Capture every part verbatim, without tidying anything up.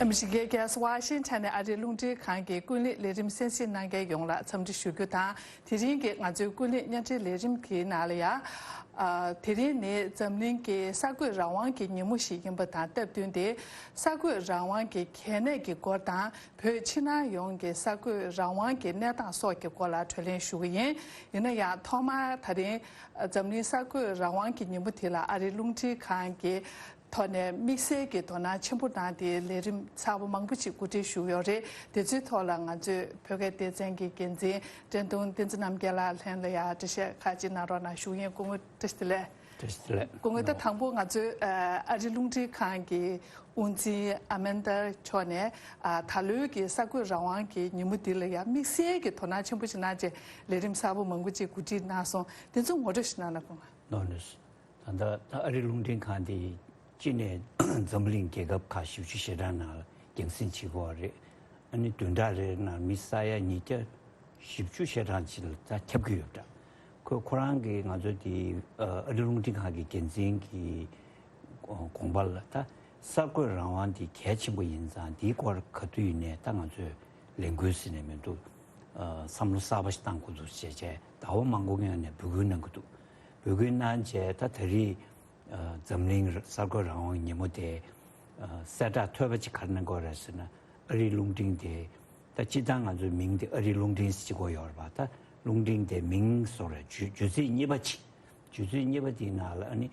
ཨ་མི་རི་ཀའི་རྒྱལ་ས་ཝ་ཤིང་ཊོན་ནས་ཨ་རིའི་རླུང་འཕྲིན་ཁང་གི་ཀུན་གླེང་ལས་རིམ་གསན་གཟིགས་གནང་མཁན་ཡོངས་ལ་འཚམས་འདྲི་ཞུ་རྒྱུ་དང་། དེ་རིང་གི་ང་ཚོའི་ཀུན་གླེང་བརྙན་འཕྲིན་ལས་རིམ་དེའི་ནང་ལ་ཡང་། ཨ། དེ་རིང་ནི་འཛམ་གླིང་གི་གསར་འགོད་རང་དབང་གི་ཉིན་མོ་ཞིག་ཡིན་པ་དང་སྟབས་བསྟུན་ཏེ། གསར་འགོད་རང་དབང་གི་གལ་གནད་ཀྱི་སྐོར་དང་། བོད་ཕྱི་ནང་ཡོངས་ཀྱི་གསར་འགོད་རང་དབང་གི་གནས་སྟངས་སོགས་ཀྱི་སྐོར་ལ་གྲོས་གླེང་ཞུ་གི་ཡིན། ཡིན་ན་ཡང་ཐོག་མར་ད་རིང་འཛམ་གླིང་གསར་འགོད་རང་དབང་གི་ཉིན་མོ་དེ་ལ་ཨ་རིའི་རླུང་འཕྲིན་ཁང་གི་ཐོག་ནས་དམིགས་བསལ་གྱི་དོ་སྣང་ཆེན་པོ་གནང་སྟེ་ལས་རིམ་གསར་པ་མང་པོ་ཞིག་གོ་སྒྲིག་ཞུས་ཡོད་རེད། དེ་ཚོའི་ཐོག་ལ་ང་ཚོས་བོད་སྐད་སྡེ་ཚན་གྱི་འགན་འཛིན་བཀྲས་མཐོང་བསྟན་འཛིན་རྣམ་རྒྱལ་ལགས་ལྷན་ལ་ཡང་འགྲེལ་བཤད་ཁག་ཅིག་གནང་རོགས་གནང་ཞུ་ཡིན། སྐུ་ངོ་བཀྲ་ཤིས་བདེ་ལེགས། བཀྲ་ཤིས་བདེ་ལེགས། སྐུ་ངོ། ད་དང་པོ་ང་ཚོས་ཨ་རིའི་རླུང་འཕྲིན་ཁང་གི་དབུ་འཛིན་ཨ་མན་ཌ་མཆོག་ནས་ཨ་ད་ལོའི་གི་གསར་འགོད་རང་དབང་གི་ཉིན་མོ་འདི་ལ་ཡང་དམིགས་བསལ་གྱི་དོ་སྣང་ཆེན་པོ་ཞིག་གནང་བྱས་ལས་རིམ་གསར་པ་མང་པོ་ཅིག་གོ་སྒྲིག་གནང་སོང་། དེ་ཚོ་ངོ་སྤྲོད་ཞིག་གནང་ན་སྐུ་ངོ། ནོ་ནོ། ད་ལྟ་ད་ཨ་རིའི་རླུང་འཕྲིན་ཁང་འདི་སྤྱི་ནས་འཛམ་གླིང་རྒྱལ་ཁབ་ཁག་བཞི་བཅུ་ཞེ་གྲངས་ནང་ལ་རྒྱང་སྲིང་བྱེད་དགོས་པ་རེད། ཨ་ནི་བདུན་ཕྲག་རེའི་ནང་མི་ས་ཡ་ཉིས་བརྒྱ་བཞི་བཅུ་ཞེ་གྲངས་ཅིག་ལ་ད་ཁྱབ་ཀྱི་ཡོད་པ་འདྲ། ཁོས་ཁོ་རང་གིས་ང་ཚོ་འདི་ཨ་རིའི་རླུང་འཕྲིན་ཁང་གི་འགན་འཛིན་གྱི་དགོངས་པ་ལ་ད་གསར་འགོད་རང་དབང་འདི་གལ་ཆེན་པོ་ཡིན་ཙང་འདིའི་སྐོར་ག་དུས་ཡིན་ནའི་ད་ང་ཚོས་ལས་འགུལ་ཟེར་ནས་མི་འདུག་ཨ་བསམ་བློ་གསར་པ་ཞིག་བཏང་དགོས་འདུག་ཅེས་བྱས་ཟླ་བ་མང་པོ་སྔོན་ནས་འབོད་སྐུལ་གནང་གི་འདུག་འབོད་སྐུལ་གནང་བྱས་ད་ད་རེས་ཨ་འཛམ་གླིང་གསར་འགོད་རང་དབང་ཉིན་མོ་དེ་ཨ་གསལ་བསྒྲགས་ཐོལ་པ་ཅིག་ག་རེ་གནང་དགོས་རེད་ཟེར་ན། ཨ་རིའི་རླུང་འཕྲིན་དེ་ད་སྤྱིར་བཏང་ང་ཚོའི་མིང་དེ་ཨ་རིའི་རླུང་འཕྲིན་ཟེར་གྱི་ཡོད་རེད་པ། ད་རླུང་འཕྲིན་དེ་མིང་བཟོ་རེད། བརྗོད་བརྗོད་ཚིག་གཉིས་པ་ཅིག་བརྗོད་ཚིག་གཉིས་པ་དེའི་ནང་ལ་ཨ་ནི་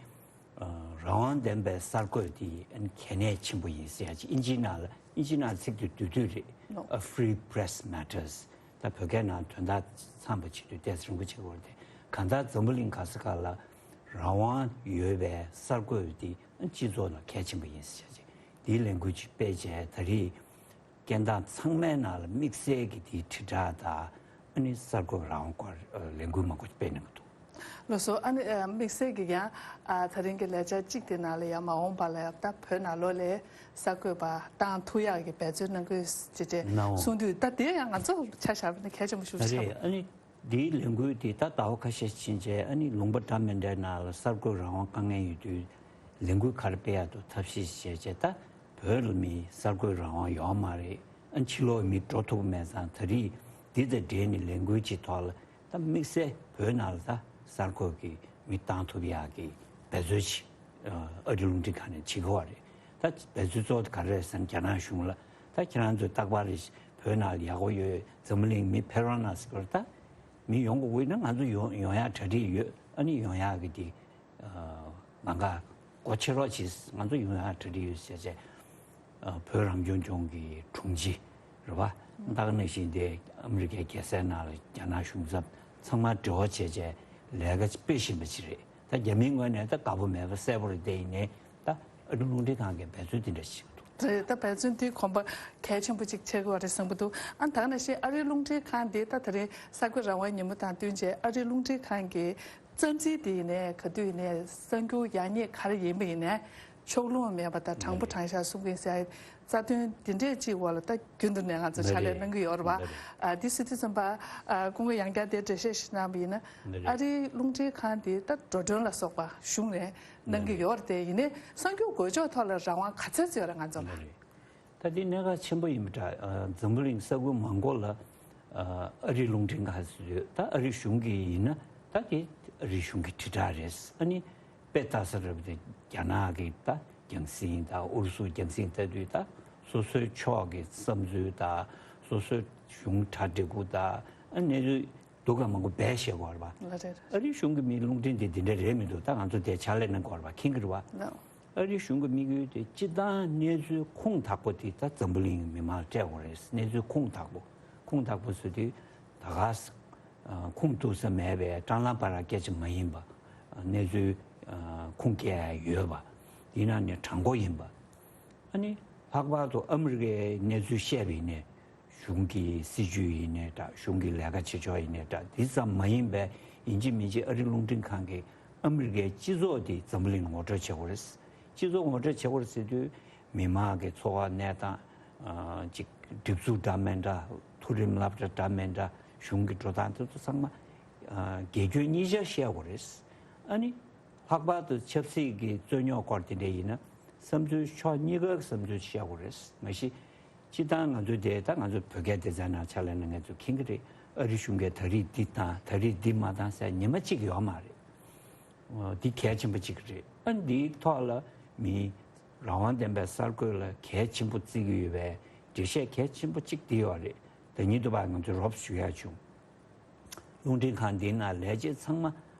ཨ་རང་དབང་ལྡན་པའི་གསར་འགོད་དེ་ཨ་ནི་གལ་གནད་ཆེན་པོ་ཡིན་ཟེར་ཡ་ཅིག་ཨིན་ཇིའི་ནང་ལ་ཨིན་ཇིའི་ནང་ཚིག་དེ་བསྡུས་བསྡུས་རེད། ནོ། A free press matters། ད་བོད་སྐད་ནང་དོན་དག་ཚང་བ་བྱེད་དུས་ཏོག་ཙམ་རིང་པོ་བྱེད་དགོས་རེད་དེ། གང་ལྟར་འཛམ་བུ་གླིང་ག་ས་ག་ལ་རང་དབང་ཡོད་པའི་གསར་འགོད་དེ་སྤྱི་ཚོགས་ལ་གལ་ཆེན་པོ་ཡིན་ཟེར་བྱས། དེའི་ལས་འགུལ་ཅིག་སྤེལ་བྱས་ད་རེས་རྐྱེན་དང་ཚང་མའི་ནང་ལ་དམིགས་བསལ་གྱི་དེའི་དྲིལ་བསྒྲགས་དང་ཨ་ནི་གསར་འགོད་རང་དབང་སྐོར་ལས་འགུལ་མང་པོ་སྤེལ་གནང་གི་འདུག་ལགས་སོ། ཨ་ནི་དམིགས་བསལ་གྱི་ཡང་ཨ་ད་རིང་གི་ལས་འཆར་གཅིག་དེ་ནང་ལ་ཡང་མ་འོངས་པ་ལ་ཡང་ད་བོད་ནང་ལོགས་ལ་གསར་འགོད་པ་བཏང་ཐུབ་ཡག་གི་འབད་བརྩོན་གནང་གི་ཡོད་ཅེས་གསུངས་དུས། ད་དེ་ཡང་ང་ཚོ་ཆ་བཞག་པ་ན་གལ་ཆེན་པོ་ཞེ་པོ་ཅིག་ཆགས་པ། རེད། ཨ་ནི་འདིའི་ལས་འགུལ་དེ་ད་ཟླ་བ་ཁ་ཤས་ཕྱིན་རྗེས་ཨ་ནི་ལུང་པ་འདྲ་མི་འདྲའི་ནང་ལ་གསར་འགོད་རང་དབང་དཀའ་ངལ་ཡོད་དུས་ལས་འགུལ་ག་རེ་སྤེལ་ཡག་འདུག་ཐབས་ཤེས་བྱས་རྗེས་ད་བོད་ལ་མི་གསར་འགོད་རང་དབང་ཡོད་མ་རེད། ཨ་ཕྱི་ལོགས་མི་འགྲོ་ཐུབ་མེད་ཙང་ད་རེས་འདི་དང་འབྲེལ་ནས་ལས་འགུལ་གྱི་ཐོག་ལ་ད་དམིགས་བསལ་བོད་ནང་ལ་ད་གསར་འགོད་ཀྱི་མི་བཏང་ཐུབ་ཡག་གི་འབད་རྩོལ་ཅིག་ཨ་རིའི་རླུང་འཕྲིན་ཁང་ནས་བྱེད་དགོས་པ་རེད། ད་འབད་རྩོལ་གཙོ་བོ་དེ་ག་རེ་རེད་ཟེར་ན་རྒྱ་ནག་གཞུང་ལ་ད་ཁྱེད་རང་ཚོས་རྟག་པར་རེ་བོད་ནང་ལ་ཡག་པོ་ཡོད། འཛམ་བུ་གླིང་མི་ཕེབས་རོགས་གནང་ཟེར་བར་ད་མི་ཡོང་དགོས་ཀྱི་ཡོད་ན་ང་ཚོ་ཡོང་ཡོང་ཡག་གྲ་སྒྲིག་ཡོད། ཨ་ནི་ཡོང་ཡག་གི་དེ་ལམ་ཁ་སྒོ་ཕྱེ་རོགས་གྱིས། ང་ཚོ་ཡོང་ཡག་གྲ་སྒྲིག་ཡོད་ཟེར་བྱས། ཨ་བོད་རང་སྐྱོང་ལྗོངས་ཀྱི་དྲུང་ཆེ་རེད་བ། ད་ག་ནང་བཞིན་དེ་ཨ་མི་རི་ཀའི་རྒྱལ་སའི་ནང་ལ་རྒྱ་ནག་གཞུང་ཚབ་ཚང་མ་འབྲེལ་བ་བྱས་བྱས་ལས་ཀ་སྤེལ་བཞིན་པ་ཅིག་རེད། ད་རྒྱ་མིའི་ངོས་ནས་ད་དགའ་པོ་མེད་པ་གསལ་པོ་རེད། དེ་ཡིན་ནའི་ད་ཨ་རིའི་རླུང་འཕྲིན་ཁང་གིས་འབད་རྩོལ་དེ་འདྲ་བྱེད་ཀྱི་འདུག་རེད། ད་འབད་བརྩོན་དེ་གོམ་པ་གལ་ཆེན་པོ་ཅིག་ཆགས་ཀྱི་ཡོད་རེད་བསམ་གྱི་འདུག་ཨ་ད་ག་ནང་བཞིན་ཨ་རིའི་རླུང་འཕྲིན་ཁང་འདི་ད་ད་རེས་གསར་འགོད་རང་དབང་ཉིན་མོ་དང་བསྟུན་བྱས་ཨ་རིའི་རླུང་འཕྲིན་ཁང་གི་རྩ་འཛིན་དེ་ཡིན་ནའི་ག་དུས་ཡིན་ནའི་གསར་འགྱུར་ཡག་ཉེས་ག་རེ་ཡིན་པ་ཡིན་ནའི་ཕྱོགས་ལྷུང་མེད་པ་དང་དྲང་པོ་དྲང་བཞག་གསུང་གི་ཡིན་ཟེར་ཡ་རྩ་དོན་འདི་འདྲས་ཅིག་འོག་ལ་ད་རྒྱུན་དུ་ནས་ང་ཚོ་ཕྱག་ལས་གནང་གི་ཡོད་རེད་བ། ཨ་འདི་ཟེར་དུས་ཙམ་པ་ཨ་སྐུ་ངོ་ཡང་བསྐྱར་དེ་འགྲེལ་བཤད་ཞིག་གནང་བ་ཡིན་ན་ཨ་རིའི་རླུང་འཕྲིན་ཁང་འདི་ད་འགྲོ་གྲོན་ལ་སོགས་པ་གཞུང་ནས་གནང་གི་ཡོད་རེད། དེ་ཡིན་ནའི་གསར་འགྱུར་འགོད་ཕྱོགས་ཐོག་ལ་རང་དབང་ག་ཚད་ཅིག་ཡོད་རེད་ང་ཚོ་ལ། ད་འདི་གནད་འགག་ཆེན་པོ་ཡིན་པ་འདྲ། ཨ་འཛམ་བུ་གླིང་ས་ཁུལ་མང་པོ་ལ་ཨ་ཨ་རིའི་རླུང་འཕྲིན་ཁང་ཟེར་ཡོད། ད་ཨ་རིའི་གཞུང་གི་ཡིན་ན་ད་དེ་ཨ་རིའི་གཞུང་གི་དྲིལ་བསྒྲགས་རེད། ཨ་ནི་དཔེ་ལྟ་ས་རེད་པ། དེ་རྒྱ་ནག་གི་ད་རྒྱང་སྲིང་དང་ཨུ་རུ་སུ་རྒྱང་སྲིང་ལྟ་དུས་ད་སོ་སོའི་ཕྱོགས་ཀྱི་བསམ་ཚུལ་དང་སོ་སོའི་གཞུང་གྲ་སྒྲིག་གུ་དང་ཨ་གནས་ཚུལ་སྡུག་ག་མང་པོ་སྦས་བཞག་གི་ཡོད་རེད་པ། ལགས་རེད། ཨ་རིའི་གཞུང་གི་མི་རླུང་འཕྲིན་དེ་འདི་འདྲ་རེད་མི་འདུག་ད་ང་ཚོ་དེ་ཕྱག་ལས་གནང་གི་ཡོད་རེད་པ། མཁྱེན་གྱི་རེད་པ། ལགས། ཨ་རིའི་གཞུང་གི་དམིགས་ཡུལ་དེ་སྤྱིར་བཏང་གནས་ཚུལ་ཁུངས་དག་པོ་དེ་ད་འཛམ་བུ་གླིང་མི་མང་ལ་སྤྲད་དགོས་རེད། གནས་ཚུལ་ཁུངས་དག་པོ། ཁུངས་དག་པོ་ཟེར་དུས་ད་ག་ས་ཨ་ཁུངས་གཏུགས་ས་མེད་པའི་སྲང་ལམ་བར་སྐད་ཆ་མ་ཡིན་པ། ཨ་གནས་ཚུལ་ཨ་ཁུངས་སྐྱེལ་ཡ་ཡོད་པ། དེའི་ནང་ནས་དྲང་པོ་ཡིན་པ། ཨ་ནི་ལྷག་པར་དུ་ཨ་མི་རི་ཀའི་གནས་ཚུལ་བཤད་པ་ཡིན་ནའི་གཞུང་གི་སྲིད་ཇུས་ཡིན་ནའི་འདྲ། གཞུང་གི་ལས་ཀ་བྱེད་ཕྱོགས་ཡིན་ནའི་འདྲ། འདི་ཙམ་མ་ཡིན་པའི་ཡིན་གཅིག་མིན་གཅིག་ཨ་རིའི་རླུང་འཕྲིན་ཁང་གིས་ཨ་མི་རི་ཀའི་སྤྱི་ཚོགས་འདི་འཛམ་བུ་གླིང་ངོ་སྤྲོད་བྱེད་དགོས་རེད། སྤྱི་ཚོགས་ངོ་སྤྲོད་བྱེད་དགོས་རེད་ཟེར་དུས་མི་མང་གི་འཚོ་བ་གནས་སྟངས། ཨ་ཅིག་སྒྲིག་འཛུགས་འདྲ་མི་འདྲ། མཐོ་རིམ་སློབ་གྲྭ་འདྲ་མི་འདྲ། གཞུང་གི་འགྲོ་སྟངས་དེ་ཚོ་ཚང་མ་ཨ་དགེ་སྐྱོན་གཉིས་ཆ་བཤད་དགོས་རེད། ཨ་ནི་ལྷག་པར་དུ་ཆབ་སྲིད་ཀྱི་རྩོད་རྙོག་སྐོར་དེ་འདྲ་ཡིན་ན། བསམ་ཚུལ་ཕྱོགས་གཉིས་ཀའི་བསམ་ཚུལ་བཤད་དགོས་རེད། མ་གཞི་སྤྱིར་བཏང་ང་ཚོའི་དེ་ད་ང་ཚོ་བོད་སྐད་སྡེ་ཚན་ནང་ཕྱག་ལས་གནང་མཁན་ཚོས་མཁྱེན་གྱི་རེད། ཨ་རི་གཞུང་གིས་ད་རེས་འདི་བཏང་ད་རེས་འདི་མ་བཏང་ཟེར་ཉི་མ་གཅིག་ཡོད་མ་རེད། འདི་གལ་ཆེན་པོ་གཅིག་རེད། ཨ་འདིའི་ཐོག་ལ་མི་རང་དབང་ལྡན་པའི་གསར་འགོད་ལ་གལ་ཆེན་པོ་བརྩི་གི་ཡོད་པའི་འགྲེལ་བཤད་གལ་ཆེན་པོ་གཅིག་འདི་ཡོད་རེད། ད་ཉིད་དུ་བ་ང་ཚོས་རོབ་ཞུ་ཡ་བྱུང་། རླུང་འཕྲིན་ཁང་འདིའི་ནང་ལས་བྱེད་ཚང་མ་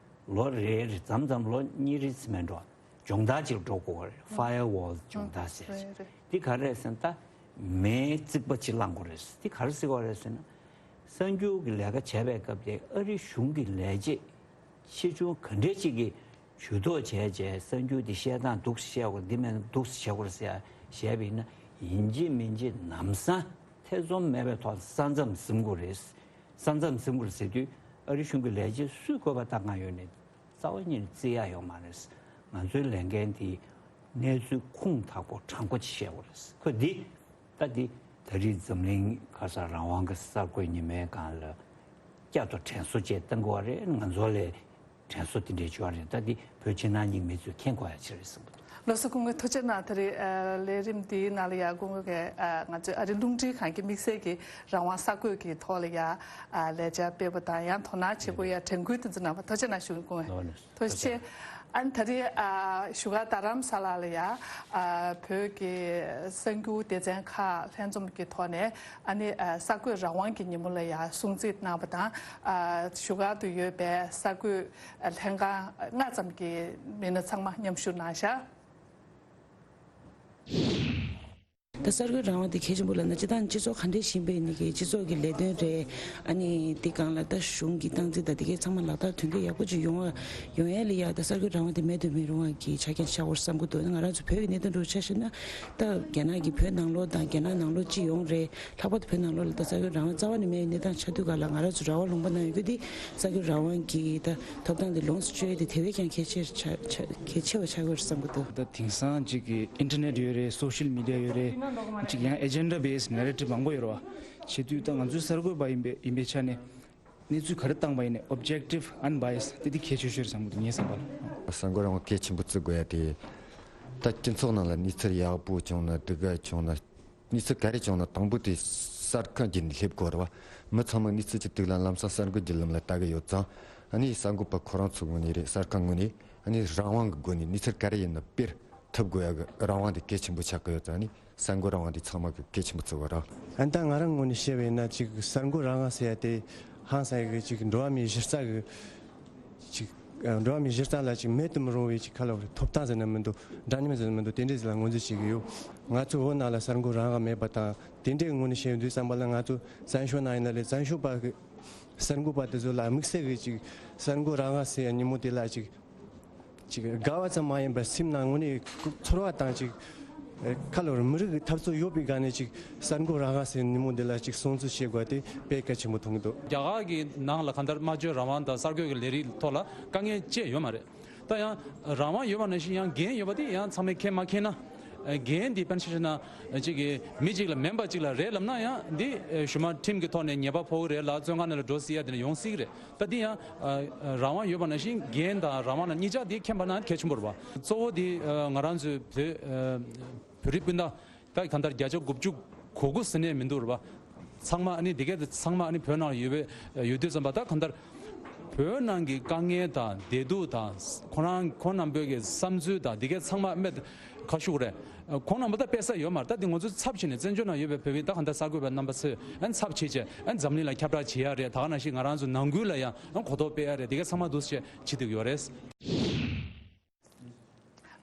ལོ་རེ་རེ་མཚམས་མཚམས་ལོ་གཉིས་རེ་ཙམ་མིན་འགྲོ་སྦྱོང་བརྡར་ཅིག་འགྲོ་དགོས་རེད། ཕ་ཡར་ཝོལ་སྦྱོང་བརྡར་ཟེར་ཅིག་རེད་རེད། འདི་ག་རེ་རེད་ཟེར་ན་ད་མེའི་རྩིག་པ་ཅིག་བླང་དགོས་རེད། འདི་ག་རེ་ཟེར་དགོས་རེད་ཟེར་ན། གསར་འགྱུར་གྱི་ལས་ཀ་བྱས་པའི་སྐབས་དེ་ཨ་རི་གཞུང་གི་ལས་བྱེད་ཆེ་ཆུང་ག་འདྲས་ཅིག་གིས་ཇུས་གཏོགས་བྱས་བྱས་གསར་འགྱུར་འདི་བཤད་སྟངས་འདུག་སེ་བཤད་དགོས་འདི་མིན་འདུག་སེ་བྱེད་དགོས་ཟེར་བཤད་པ་ཡིན་ན་ཡིན་གཅིག་མིན་གཅིག་ལམ་སང་ཐེ་ཚོམ་མེད་པའི་ཐོག་ས་མཚམས་ཟིན་དགོས་རེད། ས་མཚམས་ཟིན་དགོས་རེད་ཟེར་དུས་ཨ་རི་གཞུང་གི་ལས་བྱེད་སུས་བཀོད་པ་ལྟ་གང་ཡོད་ནས་རྩ་བ་ཉིད་ནས་བརྩི་ཡ་ཡོད་མ་རེད། ང་ཚོའི་ལས་འགན་དེ་གནས་ཚུལ་ཁུངས་དག་པོ་དྲང་པོ་ཅིག་བཤད་དགོས་རེད། ཁོ་འདི་ད་འདི་ད་རེས་འཛམ་གླིང་ག་ས་རང་དབང་གི་གསར་འགོད་ཉི་མའི་སྒང་ལ་བསྐྱར་དུ་དྲན་གསོ་བཅས་བཏང་དགོས་པ་རེད། ང་ཚོ་ལས་དྲན་གསོ་དེ་འདྲས་བྱུང་བ་རེད། ད་འདི་བོད་ཕྱི་ནང་གཉིས་མི་ཚོས་མཁྱེན་དགོས་ཡ་ཅིག་རེད་བསམ་གི་འདུག་ལགས་སོ། སྐུ་ངོ་ཐུགས་རྗེ་གནང་། ད་རེས་ཨ་ལས་རིམ་འདིའི་ནང་ལ་ཡ་སྐུ་ངོ་གིས་ཨ་ང་ཚོའི་ཨ་རི་རླུང་འཕྲིན་ཁང་གི་དམིགས་བསལ་གྱི་རང་དབང་གསར་འགོད་ཀྱི་ཐོག་ལ་ཡ་ཨ་ལས་འཆར་སྤེལ་བ་དང་ཡང་དོ་སྣང་བྱེད་དགོས་ཡ་དྲན་སྐུལ་དེ་ཚོ་གནང་བ་ཐུགས་རྗེ་གནང་ཞུ། སྐུ་ངོ་ལགས་ཐུགས་རྗེ་ཆེ། ཨ་ནི་ད་རེས་ཨ་བཞུགས་སྒར་རྡ་རམ་ས་ལ་ལ་ཡ་ཨ་བོད་ཀྱི་གསར་འགྱུར་སྡེ་ཚན་ཁག་ལྷན་འཛོམས་ཀྱི་ཐོག་ནས་ཨ་ནི་ཨ་གསར་འགོད་རང་དབང་གི་ཉིན་མོ་ལ་ཡ་སྲུང་བརྩི་གནང་བ་དང་། ཨ་བཞུགས་སྒར་དུ་ཡོད་པའི་གསར་འགོད་ལྷན་ཁང་ལྔ་ཙམ་གྱི་མི་སྣ་ཚང་མ་མཉམ་ཞུགས་གནང་ཤག་ད་གསར་འགོད་རང་དབང་དེ་གལ་ཆེན་པོ་ལབ་ན་སྤྱིར་བཏང་སྤྱི་ཚོགས་ག་འདྲས་ཤིག་ཡིན་པའི་ནི་གི་སྤྱི་ཚོགས་ཀྱི་ལས་དོན་རེད། ཨ་ནི་དེ་སྒང་ལ་ད་གཞུང་གི་སྟངས་འཛིན་དང་དེ་གའི་ཚང་མ་ལག་བསྟར་དོན་འཁྱོལ་ཡག་པོ་ཅིག་ཡོང་བ་ཡོང་ཡ་ལ་ཡ་ད་གསར་འགོད་རང་དབང་དེ་མེད་དུ་མི་རུང་བ་གི་ཆ་རྐྱེན་ཆགས་ཡོད་བསམ་གྱི་འདུག་ང་རང་ཚོ་བོད་ཀྱི་གནད་དོན་འདྲ་བོ་ཆ་བཞག་ན་ད་རྒྱ་ནག་གི་བོད་ནང་ལོགས་དང་རྒྱ་ནག་ནང་ལོགས་སྤྱི་ཡོངས་རེད། ལྷག་པར་དུ་བོད་ནང་ལོགས་ལ་ད་གསར་འགོད་རང་དབང་རྩ་བ་ནས་མེད་པའི་གནས་སྟངས་ཆགས་དུས་ག་ལ་ང་རང་ཚོ་རང་དབང་ལུང་པ་ནང་ཡོད་རྒྱུ་དེ་གསར་འགོད་རང་དབང་གི་ད་ཐོབ་ཐང་དེ་ལོངས་སུ་སྤྱོད་ཡས་དེ་དེ་བས་ཀྱང་གལ་ཆེར་ཆགས་ཆགས་གལ་ཆེ་བ་ཆགས་ཀྱི་ཡོད་རེད་བསམ་གྱི་འདུག་ད་དེང་སང་གཅིག་གི་ཨིན་ཊར་ནེཊ་ཡོད་རེད། སོ་ཤལ་མི་ཌི་ཡ་ཡོད་རེད། གཅིག་ཡང་ཨེ་ཇེན་ཌ་བེ་སི་ནེ་རེ་ཊིབ་མང་པོ་ཡོད་རེད་བ། བྱེད་དུས་ད་ང་ཚོའི་གསར་འགོད་པ་ཡིན་པའི་ཡིན་པའི་ཆ་ནས་གནས་ཚུལ་ག་རེ་བཏང་པ་ཡིན་ནའི་ཨོབ་ཇེག་ཊིབ་ཨན་བྷ་ཡ་སི་དེ་དེ་གལ་ཆེ་ཤོས་རེད་བསམ་གྱི་འདུག་ངའི་བསམ་པ་ལ། གསར་འགོད་རང་དབང་གལ་ཆེན་པོ་བརྩི་དགོས་ཡ་དེ་ད་སྤྱི་ཚོགས་ནང་ལ་གནས་ཚུལ་ཡག་པོ་བྱུང་ན་སྡུག་ག་བྱུང་ན། གནས་ཚུལ་ག་རེ་བྱུང་ན་དང་པོ་དེ་གསར་ཁང་བརྒྱུད་ནས་སླེབས་དགོས་རེད་བ། མི་ཚང་མ་གནས་ཚུལ་གྱི་ཐོག་ལ་ལམ་སང་གསར་འགོད་བརྒྱུད་ལམ་ལ་ལྟ་གི་ཡོད་ཙང་། ཨ་ནི་གསར་འགོད་པ་ཁོ་རང་ཚོ་ངོས་ནས་རེད། གསར་ཁང་ངོས་ནས་ཨ་ནི་རང་དབང་གི་སྒོ་ནས་གནས་ཚུལ་ག་རེ་ཡིན་ན་སྤེལ་ཐུབ་དགོས་ཡ་གི་རང་དབང་དེ་གལ་ཆེན་པོ་ཆགས་ཀྱི་ཡོད་ཙང་། ཨ་ནི་གསར་འགོད་རང་དབང་དེ་ཚང་མ་གི་གལ་ཆེན་པོ་བརྩི་དགོས་རེད། ཨ་ནི་ད་ང་རང་ངོས་ནས་བཤད་པ་ཡིན་ན་ཅིག་གསར་འགོད་རང་དབང་ཟེར་ཡ་དེ་ཧང་སང་ཡ་གི་ཅིག་འགྲོ་བ་མིའི་གཞི་རྩ་གི་ཅིག་ཨ་འགྲོ་བ་མིའི་གཞི་རྩ་ལ་ཅིག་མེད་དུ་མི་རུང་བའི་ཅིག་ཁ་ལོ་རེ་ཐོབ་ཐང་ཟེར་ན་མི་འདུག་འདྲ་མཉམ་ཟེར་ན་མི་འདུག་དེ་འདྲས་ཟེར་ལ་ངོས་འཛིན་བྱེད་ཀྱི་ཡོད། ང་ཚོ་བོད་ནང་ལ་གསར་འགོད་རང་དབང་མེད་པ་དང་དེ་འདྲས་ངོས་ནས་བཤད་ཡོང་དུས་ཙམ་པ་ལ་ང་ཚོ་བཙན་བྱོལ་ནང་ཡིན་ན་ལས་བཙན་བྱོལ་པ་གི་གསར་འགོད་པ་དེ་ཚོ་ལ་དམིགས་བསལ་གྱི་ཅིག་གསར་འགོད་རང་དབང་ཟེར་ཡ་ཉིན་མོ་དེ་ལ་ཅིག་ཅིག་དགའ་བ་ཙམ་མ་ཡིན་པར་སེམས་ནང་དངོས་གནས་ཚོར་བ་དང་ཅིག་ཁ་ལོ་རེ་མི་རིགས་ཀྱི་འཐབ་རྩོད་ཡོད་པའི་སྒང་ནས་ཅིག་གསར་འགོད་རང་དབང་ཟེར་ཉིན་མོ་འདི་ལ་ཅིག་སྲུང་བརྩི་བྱེད་དགོས་དེ་དཔེ་གལ་ཆེན་པོ་མཐོང་གི་འདུག་རྒྱ་གར་གྱི་ནང་ལ་གང་ལྟར་སྨྲ་བརྗོད་རང་དབང་དང་གསར་འགོད་ཀྱི་ལས་རིགས་ཐོག་ལ་དཀའ་ངལ་ཅི་ཡང་ཡོད་མ་རེད། ད་ཡང་རང་དབང་ཡོད་པ་ནང་བཞིན་ཡང་འགན་ཡོད་པ་དེ་ཡང་ཚང་མས་མཁྱེན་མ་མཁྱེན་ན། འགན་འདི་དཔེར་ན་ཆ་བཞག་ན་གཅིག་གི་མི་གཅིག་ལ་མིན་པ་གཅིག་ལ་རེད་ལབ་ན་ཡང་འདི་གཞུག་མ་ཁྲིམས་ཀྱི་ཐོག་ནས་ཉེས་པ་ཕོག་གི་རེད་ལ་བཙོན་ཁང་ནང་ལ་འགྲོ་སྲིད་ཡ་དེ་ནས་ཡོང་སྲིད་ཀྱི་རེད། ད་འདི་ཡང་རང་དབང་ཡོད་པ་ནང་བཞིན་འགན་དང་རང་དབང་ལ་གཉིས་ཆ་འདི་མཁྱེན་པ་ན་གལ་ཆེན་པོ་རེད་བ། གཙོ་བོ་འདི་ང་རང་ཚོའི་བོད་བོད་རིགས་སྤུན་ཟླ། ད་གང་ལྟར་བརྒྱ་ཆ་དགུ་བཅུ་གོ་དགུ་ཟེར་ནས་མི་འདུག་རེད་པ། ཚང་མ་ཨ་ནི་འདི་གས་ཚང་མ་ཨ་ནི་བོད་ནང་ལ་ཡོད་པའི་ཡོད་དུས་ཙམ་པ་ད་གང་ལྟར་བོད་ནང་གི་དཀའ་ངལ་དང་བདེ་སྡུག་དང་ཁོ་རང་ཁོང་རྣམ་པའི་གི་བསམ་ཚུལ་དང་འདི་གས་ཚང་མ་ཨ་ནི་ག་ཞུ་དགོས་རེད། ཁོང་རྣམ་པ་ད་སྤེལ་ས་ཡོད་མ་རེད། ད་འདི་ང་ཚོ་ཚབ་བྱས་ནས་བཙན་བྱོལ་ནང་ཡོད་པའི་བོད་མི་ད་གང་ལྟར་གསར་འགོད་པ་རྣམ་པ་ཚོས་ཨ་ནི་ཚབ་བྱས་བྱས་ཨ་ནི་འཛམ་གླིང་ལ་ཁྱབ་བསྒྲགས་བྱེད་ཡ་རེད། ད་ག་ནང་བཞིན་ང་རང་ཚོ་ནང་ཁུལ་ལ་ཡང་ཨ་ནི་གོ་རྟོགས་སྤེལ་ཡ་རེད། འདི་གས་ཚང་མ་འདུག་སེ་བྱེད་ཐུབ་ཡོད་རེད།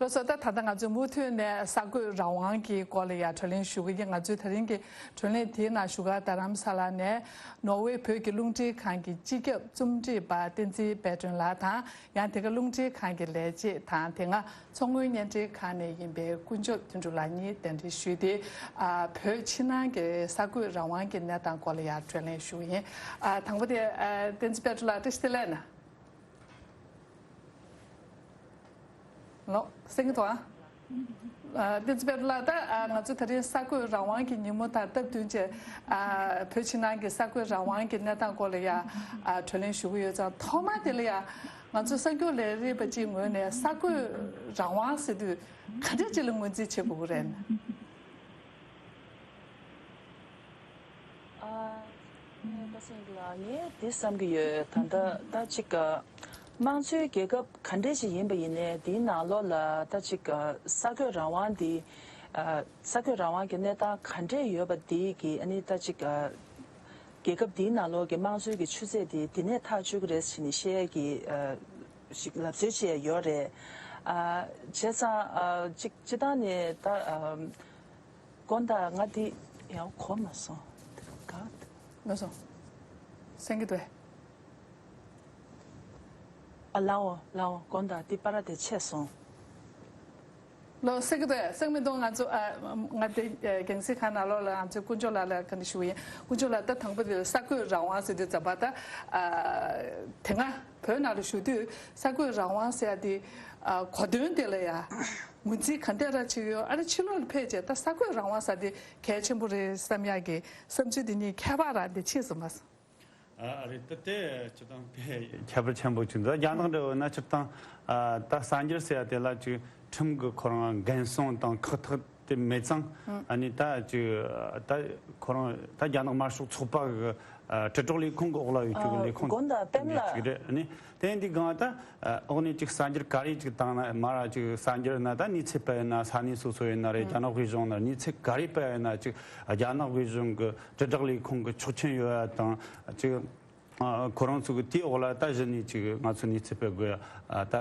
ལགས་སོ། ད་ད་ལྟ་ང་ཚོས་མུ་མཐུད་ནས་གསར་འགོད་རང་དབང་གི་སྐོར་ལ་ཡང་གྲོས་གླེང་ཞུ་གི་ཡིན། ང་ཚོའི་ད་རིང་གི་གྲོས་གླེང་དེའི་ནང་བཞུགས་སྒར་རྡ་རམ་ས་ལ་ནས་ནོར་ཝེ་བོད་ཀྱི་རླུང་འཕྲིན་ཁང་གི་སྤྱི་ཁྱབ་རྩོམ་སྒྲིག་པ་བསྟན་འཛིན་དཔལ་སྒྲོན་ལགས་དང་། ཡང་དེ་ག་རླུང་འཕྲིན་ཁང་གི་ལས་བྱེད་དང་དེ་སྔ་མཚོ་སྔོན་བརྙན་འཕྲིན་ཁང་ནས་ཡིན་པའི་དཀོན་མཆོག་དོན་གྲུབ་ལགས་གཉིས་གདན་འདྲེན་ཞུས་ཏེ། ཨ་བོད་ཕྱི་ནང་གི་གསར་འགོད་རང་དབང་གི་གནས་སྟངས་སྐོར་ལ་ཡང་གྲོས་གླེང་ཞུ་གི་ཡིན། ཨ་དང་པོ་དེ་ཨ་བསྟན་འཛིན་དཔལ་སྒྲོན་ལགས་བཀྲ་ཤིས་བདེ་ལེགས་གནང་། ལོ། གསན་གྱི་འདུག་ཨ། ཨ་བསྟན་འཛིན་དཔལ་སྒྲོན་ལགས། ད་ཨ་ང་ཚོ་ད་རེས་གསར་འགོད་རང་དབང་གི་ཉིན་མོ་དང་སྟབས་བསྟུན་བྱས་ཨ་བོད་ཕྱི་ནང་གི་གསར་འགོད་རང་དབང་གི་གནས་སྟངས་སྐོར་ལ་ཡ་ཨ་གྲོས་གླེང་ཞུ་གི་ཡོད་ཙང་། ཐོག་མ་དེ་ལ་ཡ་ ང་ཚོ་གསར་འགྱུར་ལས་རིགས་པ་གཅིག་ངོས་ནས་གསར་འགོད་རང་དབང་ཟེར་དུས་ག་འདྲ་ཅིག་ལ་ངོས་འཛིན་བྱེད་དགོས་ཀྱི་རེད། ཨ་ངས་པ་སེང་ལགས་ངས་འདི་བསམ་གྱི་ཡོད། ད་ལྟ་ད་ཅིག་དམངས་གཙོའི་རྒྱལ་ཁབ་ག་འདྲས་ཞིག་ཡིན་པ་ཡིན་ནའི་འདིའི་ནང་ལོགས་ལ་ད་ཅིག་གསར་འགོད་རང་དབང་འདི་གསར་འགོད་རང་དབང་གི་གནས་སྟངས་ག་འདྲས་ཡོད་པ་འདི་གི་ཨ་ནི་ད་ཅིག་རྒྱལ་ཁབ་འདིའི་ནང་ལོགས་ཀྱི་དམངས་གཙོའི་གི་ཆུ་ཚད་དེ་འདི་ནས་ཐག་གཅོད་ཀྱི་རེད་ཟེར་ནས་བཤད་ཡས་ཀྱི་ཞིག་ལབ་སྲོལ་ཅིག་ཡོད་རེད། བྱས་ཙང་ཅིག་སྤྱི་བཏང་ནས་ད་དགོངས་དག་ང་འདི་ཡང་གོ་མ་སོང་། ག་མ་སོང་། སེང་གེ་དོ། ཨ་ལའོ་ལའོ་དགོངས་དག་འདི་པར་དེ་ཆད་སོང་། ལོ་སེང་གེ་དོ་སེང་མི་འདུག་ང་ཚོ་ང་དེ་རྒྱང་སྲིང་ཁང་ནང་ལོགས་ལ་ང་ཚོའི་དཀོན་མཆོག་ལགས་ལ་ག་འདྲ་ཞུ་ཡིན། དཀོན་མཆོག་ལགས་ད་དང་པོ་དེ་གསར་འགོད་རང་དབང་ཟེར་དུས་ཙམ་པ་ད་དེ་སྔ་བོད་ནང་ལ་བཞུགས་དུས་གསར་འགོད་རང་དབང་ཟེར་ཡ་དེ་གོ་དོན་དེ་ལ་ཡ་ངོས་འཛིན་ག་འདྲ་ར་བྱེད་ཡོད། ཨ་རི་ཕྱི་ལོགས་ལ་ཕེབས་རྗེས་ད་གསར་འགོད་རང་དབང་ཟེར་དེ་གལ་ཆེན་པོ་རེད་བསམ་ཡ་གི་བསམ་ཚུལ་དེ་གཉིས་ཁྱད་པར་ར་དེ་ཕྱིས་སུ་མ་སོང་། ཨ་རེད། ད་དེ་སྤྱིར་བཏང་དཔེ་ཁྱད་པར་ཆེན་པོ་ཅིག་འདུག་རྒྱ་ནག་འདྲ་བོ་ན་སྤྱིར་བཏང་ད་གསར་འགྱུར་ཟེར་ཡ་དེ་ལ་ཅིག་ཁྲིམས་ཀྱི་ཁོ་རང་འགན་སྲུང་དང་ཁག་ཐེག་དེ་མེད་ཙང་ཨ་ནི་ད་ཅིག་ད་ཁོ་རང་ད་རྒྱ་ནག་དམར་ཤོག་ཚོགས་པ་གི་དྲིལ་སྒྲོག་ལས་ཁུངས་ཀྱི་འོག་ལ་ཡོད་རྒྱུ་གི་ལས་ཁུངས་དེ་འདྲ་ཅིག་རེད། ཨ་ནི་དེ་འདི་གང་ད་འོག་ནས་ཅིག་གསར་འགྱུར་ག་རེ་ཅིག་བཏང་ན་མ་ར་ཅིག་གསར་འགྱུར་ན་ད་གནས་ཚུལ་སྤེལ་ཡིན་ན་རེད། ས་གནས་སོ་སོ་ཡིན་ན་རེད། རྒྱ་ནག་དབུས་གཞུང་ན་གནས་ཚུལ་ག་རེ་སྤེལ་ཡིན་ན་ཅིག་རྒྱ་ནག་དབུས་གཞུང་གི་དྲིལ་བསྒྲགས་ལས་ཁུངས་ཀྱི་ཆོག་མཆན་ཡོད་ཡ་དང་ཅིག་ཁོ་རང་ཚོ་གི་དེའི་འོག་ལ་ད་གཞི་ནས་ཅིག་ང་ཚོ་གནས་ཚུལ་སྤེལ་དགོས་ཡ་ད་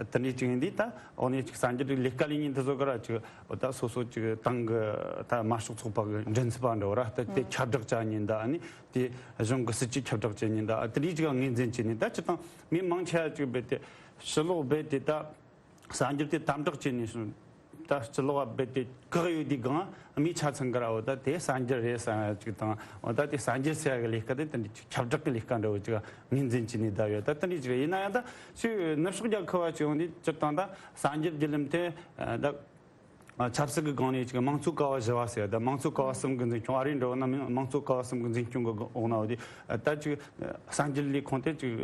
དེ་འདྲའི་ཅིག་ཡིན་དུས་ད་འོག་ནས་ཅིག་གསར་འགྱུར་ལས་ཀ་ལས་ཉིན་དེ་ཚོ་ག་ར་ཅིག་ད་སོ་སོ་ཅིག་ཏང་གི་ད་དམར་ཤོག་ཚོགས་པ་གི་མགྲིན་ཚབ་པ་འདྲ་བོ་ར་ད་དེ་ཁྱབ་བསྒྲགས་བྱ་ཉིན་ད་ཨ་ནི་དེ་གཞུང་གི་སྲིད་ཇུས་ཁྱབ་བསྒྲགས་བྱ་ཉིན་ད་ཨ་དེ་འདྲའི་ཅིག་ངོས་འཛིན་བྱས་ནས་ད་སྤྱིར་བཏང་མི་མང་ཆེ་བ་ཅིག་རྦད་དེ་ཕྱི་ལོགས་རྦད་དེ་ད། གསར་འགྱུར་དེ་དམ་དྲག་བྱས་ནས་སོང་། ད་ཕྱི་ལོགས་བ་རྦད་དེ་བཀག་ཡོད་དུས་གང་མི་ཆ་ཚང་གི་ར་འོ་ད་དེ་གསར་འགྱུར་རེད་བསམ་ཡ་ཅིག་དང་འོ་ད་དེ་གསར་འགྱུར་ཟེར་ཡ་གི་ལས་ཀ་དེ་དེ་འདྲ་ཅིག་ཁྱབ་བསྒྲགས་ཀྱི་ལས་ཀ་འདྲ་བོ་ཅིག་ངོས་འཛིན་བྱས་ནས་བསྡད་ཡོད། ད་དེ་འདྲ་ཅིག་རེད། ཡིན་ན་ཡང་ད་ཕྱི་ནུབ་ཕྱོགས་རྒྱལ་ཁབ་བ་ཅིག་ཡོང་དུས་སྤྱིར་བཏང་ད་གསར་འགྱུར་བརྒྱུད་ལམ་དེ་ད་ཆབ་སྲིད་ཀྱི་སྒང་ནས་ཅིག་དམངས་གཙོ་ཀ་བ་བཞི་བ་ཟེར་ཡ་ད་དམངས་གཙོ་ཀ་བ་གསུམ་གྱི་འཛིན་སྐྱོང་ཨ་རི་འདྲ་བོ་ན་མིན་དམངས་གཙོ་ཀ་བ་གསུམ་གྱི་འཛིན་སྐྱོང་གི་འོག་ན་འོ་དེ་ད་ཅིག་གསར་འགྱུར་ལས་ཁུངས་དེ་ཅིག་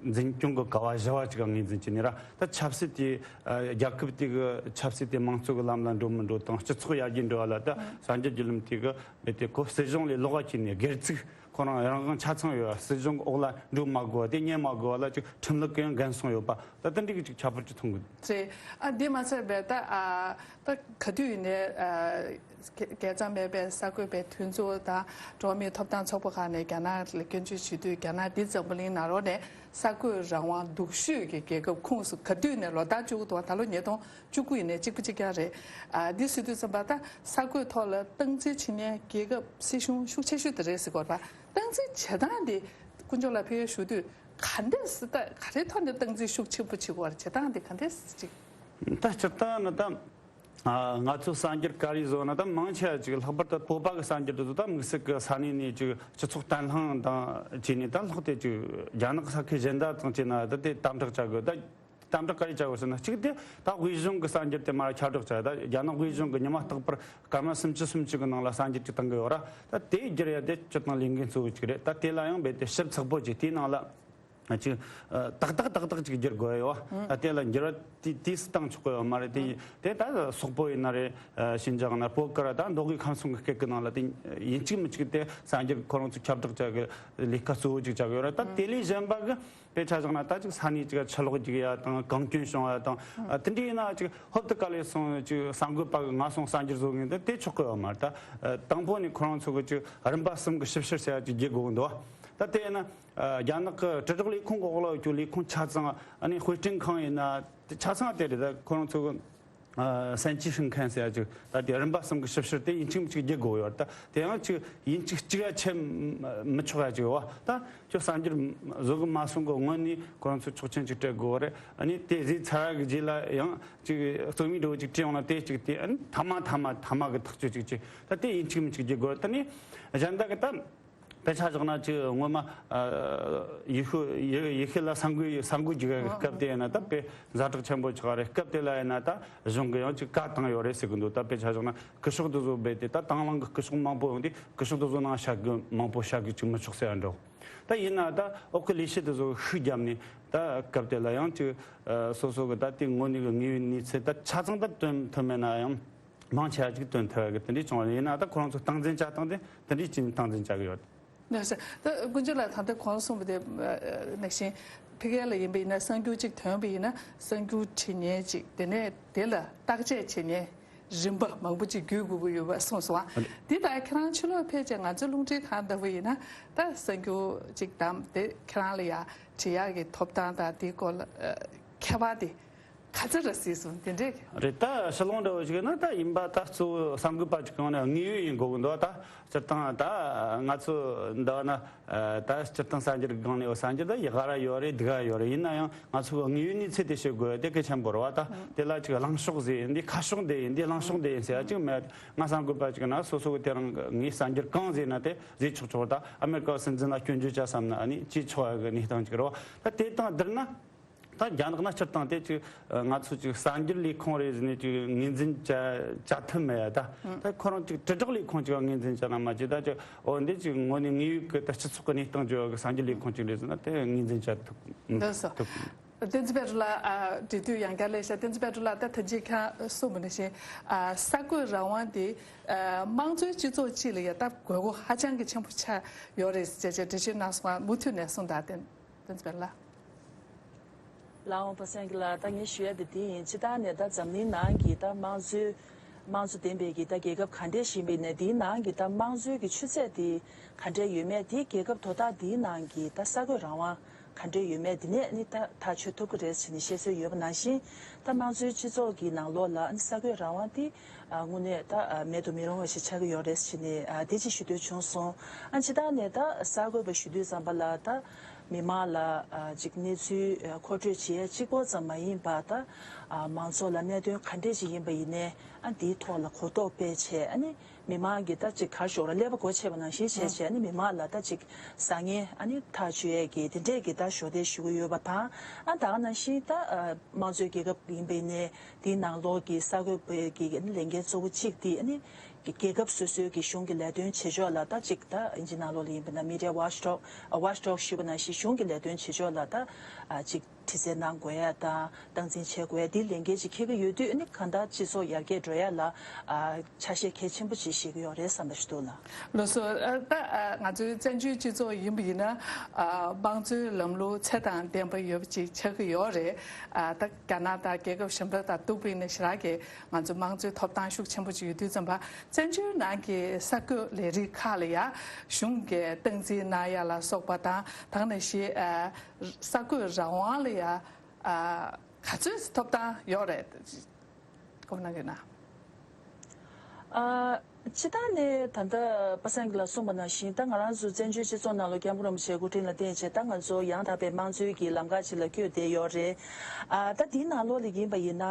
འཛིན་སྐྱོང་གི་ཀ་བ་བཞི་བ་ཅིག་ངོས་འཛིན་བྱས་ནས་ར། ད་ཆབ་སྲིད་དེ་རྒྱལ་ཁབ་དེ་གི་ཆབ་སྲིད་དེ་དམངས་གཙོ་གི་ལམ་ལ་འགྲོ་མི་འགྲོ་དང་སྤྱི་ཚོགས་ཡར་རྒྱས་འགྲོ་བ་ལ་ད་གསར་འགྱུར་བརྒྱུད་ལམ་དེ་གི་རྦད་དེ་ཁོ་སྲིད་གཞུང་ལས་ལོགས་ཀ་བྱས་ནས་སྒེར་ཚུགས་ཁོ་རང་རང་དབང་ཆ་ཚང་ཡོད་པ། སྲིད་གཞུང་གི་འོག་ལ་འགྲོ་མ་དགོས་པ་དེ་ཉན་མ་དགོས་པ་ལ་ཅིག་ཁྲིམས་ལུགས་ཀྱི་ཡང་འགན་སྲུང་ཡོད་པ་ད་དེ་འདྲ་གི་ཅིག་ཁྱད་པར་ཅིག་མཐོང་གི་འདུག་རེད། ཨ་འདི་མ་ཚད་པའི་ད་ཨ་ད་ག་དུས་ཡིན་ནའི་ཨ། དགེ་རྩ་མེད་པའི་གསར་འགོད་པའི་མཐུན་ཚོགས་དང་འགྲོ་བ་མིའི་ཐོབ་ཐང་ཚོགས་པ་ཁག་ནས་རྒྱ་ནག་ལ་སྐྱོན་བརྗོད་བྱེད་དུས་རྒྱ་ནག་འདི་འཛམ་བུ་གླིང་ནང་ལོགས་ནས་གསར་འགོད་རང་དབང་སྡུག་ཤོས་ཀྱི་རྒྱལ་ཁབ་ཁོངས་སུ་ག་དུས་ནས་ལོ་ལྟར་བཅུག་གི་འདུག་ད་ལོ་ཉིས་སྟོང་བཅུ་དགུ་ཡིན་ནའི་གཅིག་པ་གཅིག་རྐྱང་རེད། ཨ་འདི་ཟེར་དུས་ཙམ་པ་ད་གསར་འགོད་ཐོག་ལ་སྟངས་འཛིན་བྱེད་མཁན་རྒྱལ་ཁབ་སྲིད་གཞུང་ཤུགས་ཆེ་ཤོས་དེ་རེད་ཟེར་གྱི་ཡོད་རེད་པ། སྟངས་འཛིན་བྱེད་སྟངས་དེ་དཀོན་མཆོག་ལགས་ཕེབས་ཡས་ཞུ་དུས་ག་འདྲས་སེ་ད་ག་རེ་ཐོག་ནས་སྟངས་འཛིན་ཤུགས་ཆེན་པོ་བྱེད་དགོས་རེད། བྱེད་སྟངས་དེ་ག་འདྲས་སེ་ཅིག་ད་སྤྱིར་བཏང་ན་ད། ང་ཚོ་གསར་འགྱུར་ག་རེ་བཟོ་ན་ད་མང་ཆེ་བ་ཅིག་ལྷག་པར་དུ་བོད་པ་གི་གསར་འགྱུར་དེ་ཚོ་ད་དམིགས་བསལ་གི་ས་གནས་ནས་ཅིག་སྤྱི་ཚོགས་བརྟན་ལྷིང་དང་བཅས་ནས་ད་ལྷག་དེ་ཅིག་རྒྱ་ནག་གི་ས་ཁུལ་གཞན་དག་དང་བཅས་ན་ད་དེ་དམ་དྲག་བྱ་དགོས། ད་དམ་དྲག་ག་རེ་བྱ་དགོས་ཟེར་ན་གཅིག་དེ་ད་དབུས་གཞུང་གི་གསར་འགྱུར་དེ་མར་ཁྱབ་བསྒྲགས་བྱ། ད་རྒྱ་ནག་དབུས་གཞུང་གི་ཉི་མ་རྟག་པར་སྐར་མ་སུམ་ཅུ་སུམ་ཅུ་གི་ནང་ལ་གསར་འགྱུར་ཅིག་བཏང་གི་ཡོད་ར། ད་དེ་བསྒྱུར་ཡ་དེ་སྤྱིར་བཏང་ལས་འགན་གཙོ་བོ་ཅིག་རེད། ད་དེ་ལ་ཡང་རྦད་དེ་ཞིབ་ཚགས་པོ་བྱས་དེའི་ནང་ལ། ཅིག་ཏག་ཏག་ཏག་ཏག་ཅིག་བསྒྱུར་དགོས་ཡོད། ད་དེ་ལ་འགྱུར་བ་དེ་དུས་སུ་བཏང་ཆོག་གི་ཡོད་མ་རེད། དེ་དེ་ད་སོག་པོ་ཡིན་ན་རེད། ཨ་ཞིན་ཅང་ན་བོད་ག་ར་ད་མདོ་དབུས་ཁམས་གསུམ་གྱི་སྐད་ཀྱི་ནང་ལ་དེ་ཡིན་གཅིག་མིན་གཅིག་དེ་གསར་འགྱུར་ཁོ་རང་ཚོ་ཁྱབ་བསྒྲགས་བྱ་གི་ལས་ཀ་གཙོ་བོ་ཅིག་བྱ་གི་ཡོད་རེད། ད་དེ་ལས་གཞན་པ་གི་དཔེ་ཆ་བཞག་ན་ད་ཅིག་ས་གནས་ཅིག་ག་ཆུ་ལོག་རྒྱུག་ཡ་དང་གངས་སྐྱོན་བྱུང་བ་དང་། ཨ་དེ་འདྲ་ཡིན་ན་ཅིག་ཧོབ་ཏེ་ག་ལེར་སོང་ཅིག་གསར་འགོད་པ་གི་ང་སོང་གསར་འགྱུར་བཟོ་མཁན་དེ་དེ་ཆོག་གི་ཡོད་མ་རེད། ད་དང་པོ་ནས་ཁོ་རང་ཚོ་གི་ཅིག་རིམ་པ་གསུམ་གི་ཞིབ་བཤེར་བྱ་ཡ་ཅིག་བརྒྱུད་དགོས་འདུག་ད་དེ་ཡིན་ན། རྒྱ་ནག་གི་དྲིལ་བསྒྲགས་ལས་ཁུངས་གི་འོག་ལ་ཡོད་རྒྱུ་ལས་ཁུངས་ཆ་ཚང་ཨ་ནི་དཔེ་སྐྲུན་ཁང་ཡིན་ན་དེ་ཆ་ཚང་དེ་རེད། ད་ཁོ་རང་ཚོ་གི་三七省刊ཟེར་ཡ་ཅིག་ད་དེ་རིམ་པ་གསུམ་གི་ཞིབ་བཤེར་དེ་ཡིན་གཅིག་མིན་གཅིག་བརྒྱུད་དགོས་ཡོད་རེད། ད་དེ་ཡང་ཅིག་ཡིན་གཅིག་གཅིག་ཡ་ཆད་མི་ཆོག་ཡ་ཅིག་ཡོད་བ། ད་ཁྱོད་གསར་འགྱུར་བཟོ་གི་མ་སོང་གི་སྔོན་ནས་ཁོ་རང་ཚོ་ཆོག་མཆན་ཅིག་སྤྲད་དགོས་རེད། ཨ་ནི་དེ་བཟོས་ཚར་བ་གི་རྗེས་ལ་ཡང་ཅིག་རྩོམ་ཡིག་འདྲ་བོ་ཅིག་བྲིས་ཡོང་ན་དེ་ཅིག་དེ་ཨ་ནི་མཐའ་མ་མཐའ་མ་མཐའ་མ་གི་ཐག་གཅོད་ཅིག་ཅིག་ད་དེ་ཡིན་གཅིག་མིན་གཅིག་བརྒྱུད་དགོས་རེད། ད་ནི་གཞན་དག་གི་ད། དཔེ་ཆ་བཞག་ན་ཅིག་སྔོན་མ་ཡེ་ཤུ་ཡེ་ཤུ་ལ་ས་འགུལ་ས་འགུལ་རྒྱུག་གི་སྐབས་དེ་ཡིན་ན་ད་དཔེ་ཛ་དྲག་ཆེན་པོ་ཆགས་རེད། སྐབས་དེ་ལ་ཡིན་ན་ད་གཞུང་གི་ཡང་ཅིག་བཀའ་བཏང་ཡོད་རེད་ཟེར་གི་འདུག་ད་དཔེ་ཆ་བཞག་ན་སྐུ་ཞབས་དེ་ཚོ་རྦད་དེ་ད་དང་བླངས་གི་སྐུ་ཞབས་མང་པོ་ཡོང་དུས་སྐུ་ཞབས་དེ་ཚོ་ནང་བཞག་གི་མང་པོ་བཞག་གི་ཅིག་མི་ཆོག་ཟེར་ཡ་འདྲ། ད་ཡིན་ན་ད་འོག་གི་ལས་བྱེད་དེ་ཚོ་ཤུགས་བརྒྱབ་ནས་ད་སྐབས་དེ་ལ་ཡང་ཅིག་ཨ་སོ་སོ་གི་ད་དེ་དངོས་གནས་གི་དངོས་ཡོད་གནས་ཚུལ་ད་ཆ་ཚང་ད་སྟོན་ཐུབ་མེད་ན་ཡང་། མང་ཆེ་བ་ཅིག་སྟོན་ཐུབ་ཡ་གི་དེ་འདྲས་བྱུང་བ་རེད། ཡིན་ན་ད་ཁོ་རང་ཚོ་སྟངས་འཛིན་བྱ་སྟངས་དེ་དེ་འདྲས་ཅིག་སྟངས་འཛིན་བྱ་གི་ཡོད། ལགས་སོ། ད་དཀོན་མཆོག་ལགས་ད་ལྟ་གོང་ལ་གསུངས་པ་དེ་ནང་བཞིན་ཕ་གི་ལ་ཡིན་པ་ཡིན་ན་གསར་འགྱུར་ཅིག་ཐོན་པ་ཡིན་ན་གསར་འགྱུར་བྲིས་མཁན་ཅིག་དེ་ནས་དེ་ལ་བརྟག་དཔྱད་བྱེད་མཁན་རིམ་པ་མང་པོ་ཅིག་བརྒྱུད་དགོས་ཀྱི་ཡོད་པ་གསུངས་སོང་ཨ། འདི་ལྟར་ཁྱེད་རང་ཕྱི་ལོགས་ཕེབས་བྱས་ང་ཚོའི་རླུང་འཕྲིན་ཁང་ལྟ་བུ་ཡིན་ན་ད་གསར་འགྱུར་ཅིག་བདམས་དེ་ཁྱེད་རང་ལ་ཡ་བྲིས་ཡག་གི་ཐོབ་ཐང་དང་དེའི་སྐོར་ལ་ཁྱད་པར་དེ། ག་ཚོད་ར་སྲིད་སོང་དེ་འདྲས། རེད། ད་ཕྱི་ལོགས་འདྲ་བོ་ཞིག་ན་ད་ཡིན་པ་ད་གཙོ་བོ་གསར་འགོད་པ་ཅིག་གང་ནས་དངོས་ཡོད་ཡིན་དགོས་ཀྱི་འདུག་ད་སྤྱིར་བཏང་ད་ང་ཚོ་འདི་ན་ད་སྤྱིར་བཏང་གསར་འགྱུར་སྒང་ནས་འོ་གསར་འགྱུར་ད་ཡག་ར་ཡོད་རེད་སྡུག་ར་ཡོད་རེད། ཡིན་ན་ཡང་ང་ཚོ་དངོས་ཡོད་གནས་ཚུལ་དེ་ཤེས་དགོས་དེ་གལ་ཆེན་པོ་རེད་བ། ད་དེ་ལ་ཅིག་གླེང་ཕྱོགས་ཟེར་འདི་ཁ་ཕྱོགས་འདི་ཡིན་འདི་གླེང་ཕྱོགས་འདི་ཡིན་ཟེར་ཡ་ཅིག་མེད། ང་གསར་འགོད་པ་ཅིག་ན་སོ་སོ་གི་དེ་རང་གི་ངས་གསར་འགྱུར་གང་ཟེར་ན་དེ་ཟེར་ཆོག་ཆོག་ད་ཨ་མེ་རི་ཀ་སྲིད་འཛིན་ལ་སྐྱོན་བརྗོད་བྱ་བསམ་ན་ཨ་ནི་བྱེད་ཆོག་ཡ་གི་གནས་སྟངས་ཅིག་རེད་བ། ད་དེ་དང་བསྡུར་ན། ད་རྒྱ་ནག་ན་སྤྱིར་བཏང་དེ་ཅིག་ང་ཚོ་ཅིག་གསར་འགྱུར་ལས་ཁུངས་རེད་ཟེར་ནས་ཅིག་ངོས་འཛིན་བྱ་བྱ་ཐུབ་མེད་ཡ། ད་ད་ཁོ་རང་ཅིག་དྲིལ་བསྒྲགས་ལས་ཁུངས་ཅིག་ངོས་འཛིན་བྱ་ན་མ་བྱེད། ད་ཅིག་འོ་འདི་ཅིག་དངོས་གནས་དངོས་ཡོད་ཀྱི་ད་སྤྱི་ཚོགས་ཀྱི་གནས་སྟངས་བརྗོད་ཡ་གི་གསར་འགྱུར་ལས་ཁུངས་ཅིག་རེད་ཟེར་ན་དེ་ངོས་འཛིན་བྱ་ཐུབ་འདུག་སོ། ཐུབ། བསྟན་འཛིན་པད་སྒྲོལ་ལགས་ཨ་འབྲེལ་མཐུད་ཡང་བསྐྱར་སླེབས་ཤག་བསྟན་འཛིན་པད་སྒྲོལ་ལགས་ད་ཐེངས་གཅིག་ཁྱེད་གསུངས་པ་ནང་བཞིན་ཨ་གསར་འགོད་རང་དབང་དེ་ཨ་དམངས་གཙོའི་སྤྱི་ཚོགས་གཅིག་ལ་ཡ་ད་དགོས་མཁོ་ཧ་ཅང་གི་ཆེན་པོ་ཆགས་ཡོད་རེད་ཟེར་བྱས་འགྲེལ་བརྗོད་གནང་སོང་ང་མུ་མཐུད་ནས་གསུངས་དང་བསྟན། བསྟན་འཛིན་པད་ལགས། ལགས་འོང་པ་སངས་རྒྱས་ལགས། ད་ངས་ཞུ་ཡ་དེ་འདི་ཡིན། སྤྱིར་བཏང་ནས་ད་འཛམ་གླིང་ནང་གི་ད་དམངས་གཙོའི་དམངས་གཙོ་ལྡན་པའི་གི་ད་རྒྱལ་ཁབ་ག་འདྲས་ཞིག་ཡིན་པ་ཡིན་ནའི་དེའི་ནང་གི་ད་དམངས་གཙོའི་གི་ཆུ་ཚད་དེ་ག་འདྲས་ཡོད་མེད་དེ་རྒྱལ་ཁབ་དོ་བདག་དེའི་ནང་གི་ད་གསར་འགོད་རང་དབང་ག་འདྲས་ཡོད་མེད་དེ་ནས་ནི་ད་ཐག་གཅོད་ཐུབ་ཀྱི་རེད་ཟེར་ནས་བཤད་སྲོལ་ཡོད་པ་ནང་བཞིན་ད་དམངས་གཙོའི་སྤྱི་ཚོགས་ཀྱི་ནང་ལོགས་ལ་ནི་གསར་འགོད་རང་དབང་དེ་ཨ་དངོས་གནས་ད་ཨ་མེད་དུ་མི་རུང་བ་ཞིག་ཆགས་ཀྱི་ཡོད་རེད་ཟེར་ནས་ཨ་དེ་ཅིག་ཞུ་འདོད་བྱུང་སོང་། ཨ་སྤྱིར་བཏང་ནས་ད་གསར་འགོད་པ་ཞུ་དུས་ཙམ་པ་ལ་ད་མི་མང་ལ་ཨ་ཅིག་གནས་ཚུལ་ཨ་མཁོ་སྤྲོད་བྱེད་ཡས་གཅིག་པོ་ཙམ་མ་ཡིན་པ་ད་ཨ་མང་ཚོགས་ལ་གནད་དོན་ག་འདྲས་ཅིག་ཡིན་པ་ཡིན་ནའི་ཨ་འདིའི་ཐོག་ལ་གོ་རྟོགས་སྤེལ་བྱས་ཨ་ནི་མི་མང་གི་ད་ཅིག་ག་རེ་ཞུ་དགོས་རེད། ཀླད་པ་སྒོ་ཕྱེ་བ་ནང་བཞིན་བྱས་བྱས་ཨ་ནི་མི་མང་ལ་ད་ཅིག་བཟང་ངན་ཨ་ནི་ཐག་གཅོད་ཡས་ཀྱི་དེ་འདྲས་ཀྱི་ད་ཞོགས་འདེགས་ཞུ་གི་ཡོད་པ་དང་ཨ་ད་ག་ནང་བཞིན་ད་ཨ་དམངས་གཙོའི་རྒྱལ་ཁབ་ཡིན་པ་ཡིན་ནའི། དེའི་ནང་ལོགས་ཀྱི་གསར་འགོད་པའི་གི་ལས་འགན་གཙོ་བོ་གཅིག་དེ་ཨ་ནི་རྒྱལ་ཁབ་སོ་སོའི་གི་གཞུང་གི་ལས་དོན་བྱེད་ཕྱོགས་ལ་ད་ཅིག་ད་ཨིན་ཇི་ནང་ལོགས་ལ་ཡིན་པ་ན་Media Watchdog Watchdog ཞུས་པ་ནང་བཞིན་གཞུང་གི་ལས་དོན་བྱེད་ཕྱོགས་ལ་ད་ཨ་ཅིག་དྲི་རྩད་གནང་དགོས་ཡ་དང་སྟངས་འཛིན་བྱེད་དགོས་ཡ་དེའི་ལས་འགན་ཅིག་འཁྱེར་གི་ཡོད་དུས་ཨ་ནི་གང་ལྟར་སྤྱི་ཚོགས་ཡར་རྒྱས་འགྲོ་ཡ་ལ་ཨ་ཆ་ཤས་གལ་ཆེན་པོ་ཅིག་བཞེས་ཀྱི་ཡོད་རེད་བསམ་པ་ཞིག་འདུག་ལགས། ལགས་སོ། ཨ་ད་ཨ་ང་ཚོའི་བཙན་བྱོལ་སྤྱི་ཚོགས་ཡིན་པ་ཡིན་ན་ཨ་དམངས་གཙོའི་ལམ་ལུགས་ཚད་དང་ལྡན་པ་ཡོད་པ་ཅིག་ཆགས་ཀྱི་ཡོད་རེད། ཨ་ད་རྒྱ་ནག་དང་རྒྱལ་ཁབ་གཞན་པ་དང་བསྡུར་བ་ཡིན་ན་ཞེ་དྲག་གི་ང་ཚོ་དམངས་གཙོའི་ཐོབ་ཐང་ཤུགས་ཆེན་པོ་ཅིག་ཡོད་དུས་ཙམ་པ་བཙན་བྱོལ་ནང་གི་གསར་འགོད་ལས་རིགས་ཁག་ལ་ཡ་གཞུང་གིས་སྟངས་འཛིན་གནང་ཡ་ལ་སོགས་པ་དང་ད་ག་ནང་བཞིན་ཨ་གསར་འགོད་རང་དབང་ལ་ཡ་ཨ་ག་ཚོད་ཐོབ་ཐང་ཡོད་རེད། གོ་གནང་གི་ན། ཨ་སྤྱིར་བཏང་ནས་ད་ལྟ་པ་སངས་སྐྱིད་ལགས་གསུངས་པ་ནང་བཞིན་ད་ང་རང་ཚོ་བཙན་བྱོལ་སྤྱི་ཚོགས་ནང་ལ་སྐྱབས་མགོན་རིན་པོ་ཆེའི་སྐུ་དྲིན་ལ་བརྟེན་བྱས་ད་ང་ཚོ་ཡང་དག་པའི་དམངས་གཙོའི་གི་ལམ་ཁ་ཅིག་ལ་བསྐྱོད་བསྡད་ཡོད་རེད། ཨ་ད་དེའི་ནང་ལོགས་ལ་ཡིན་པ་ཡིན་ན་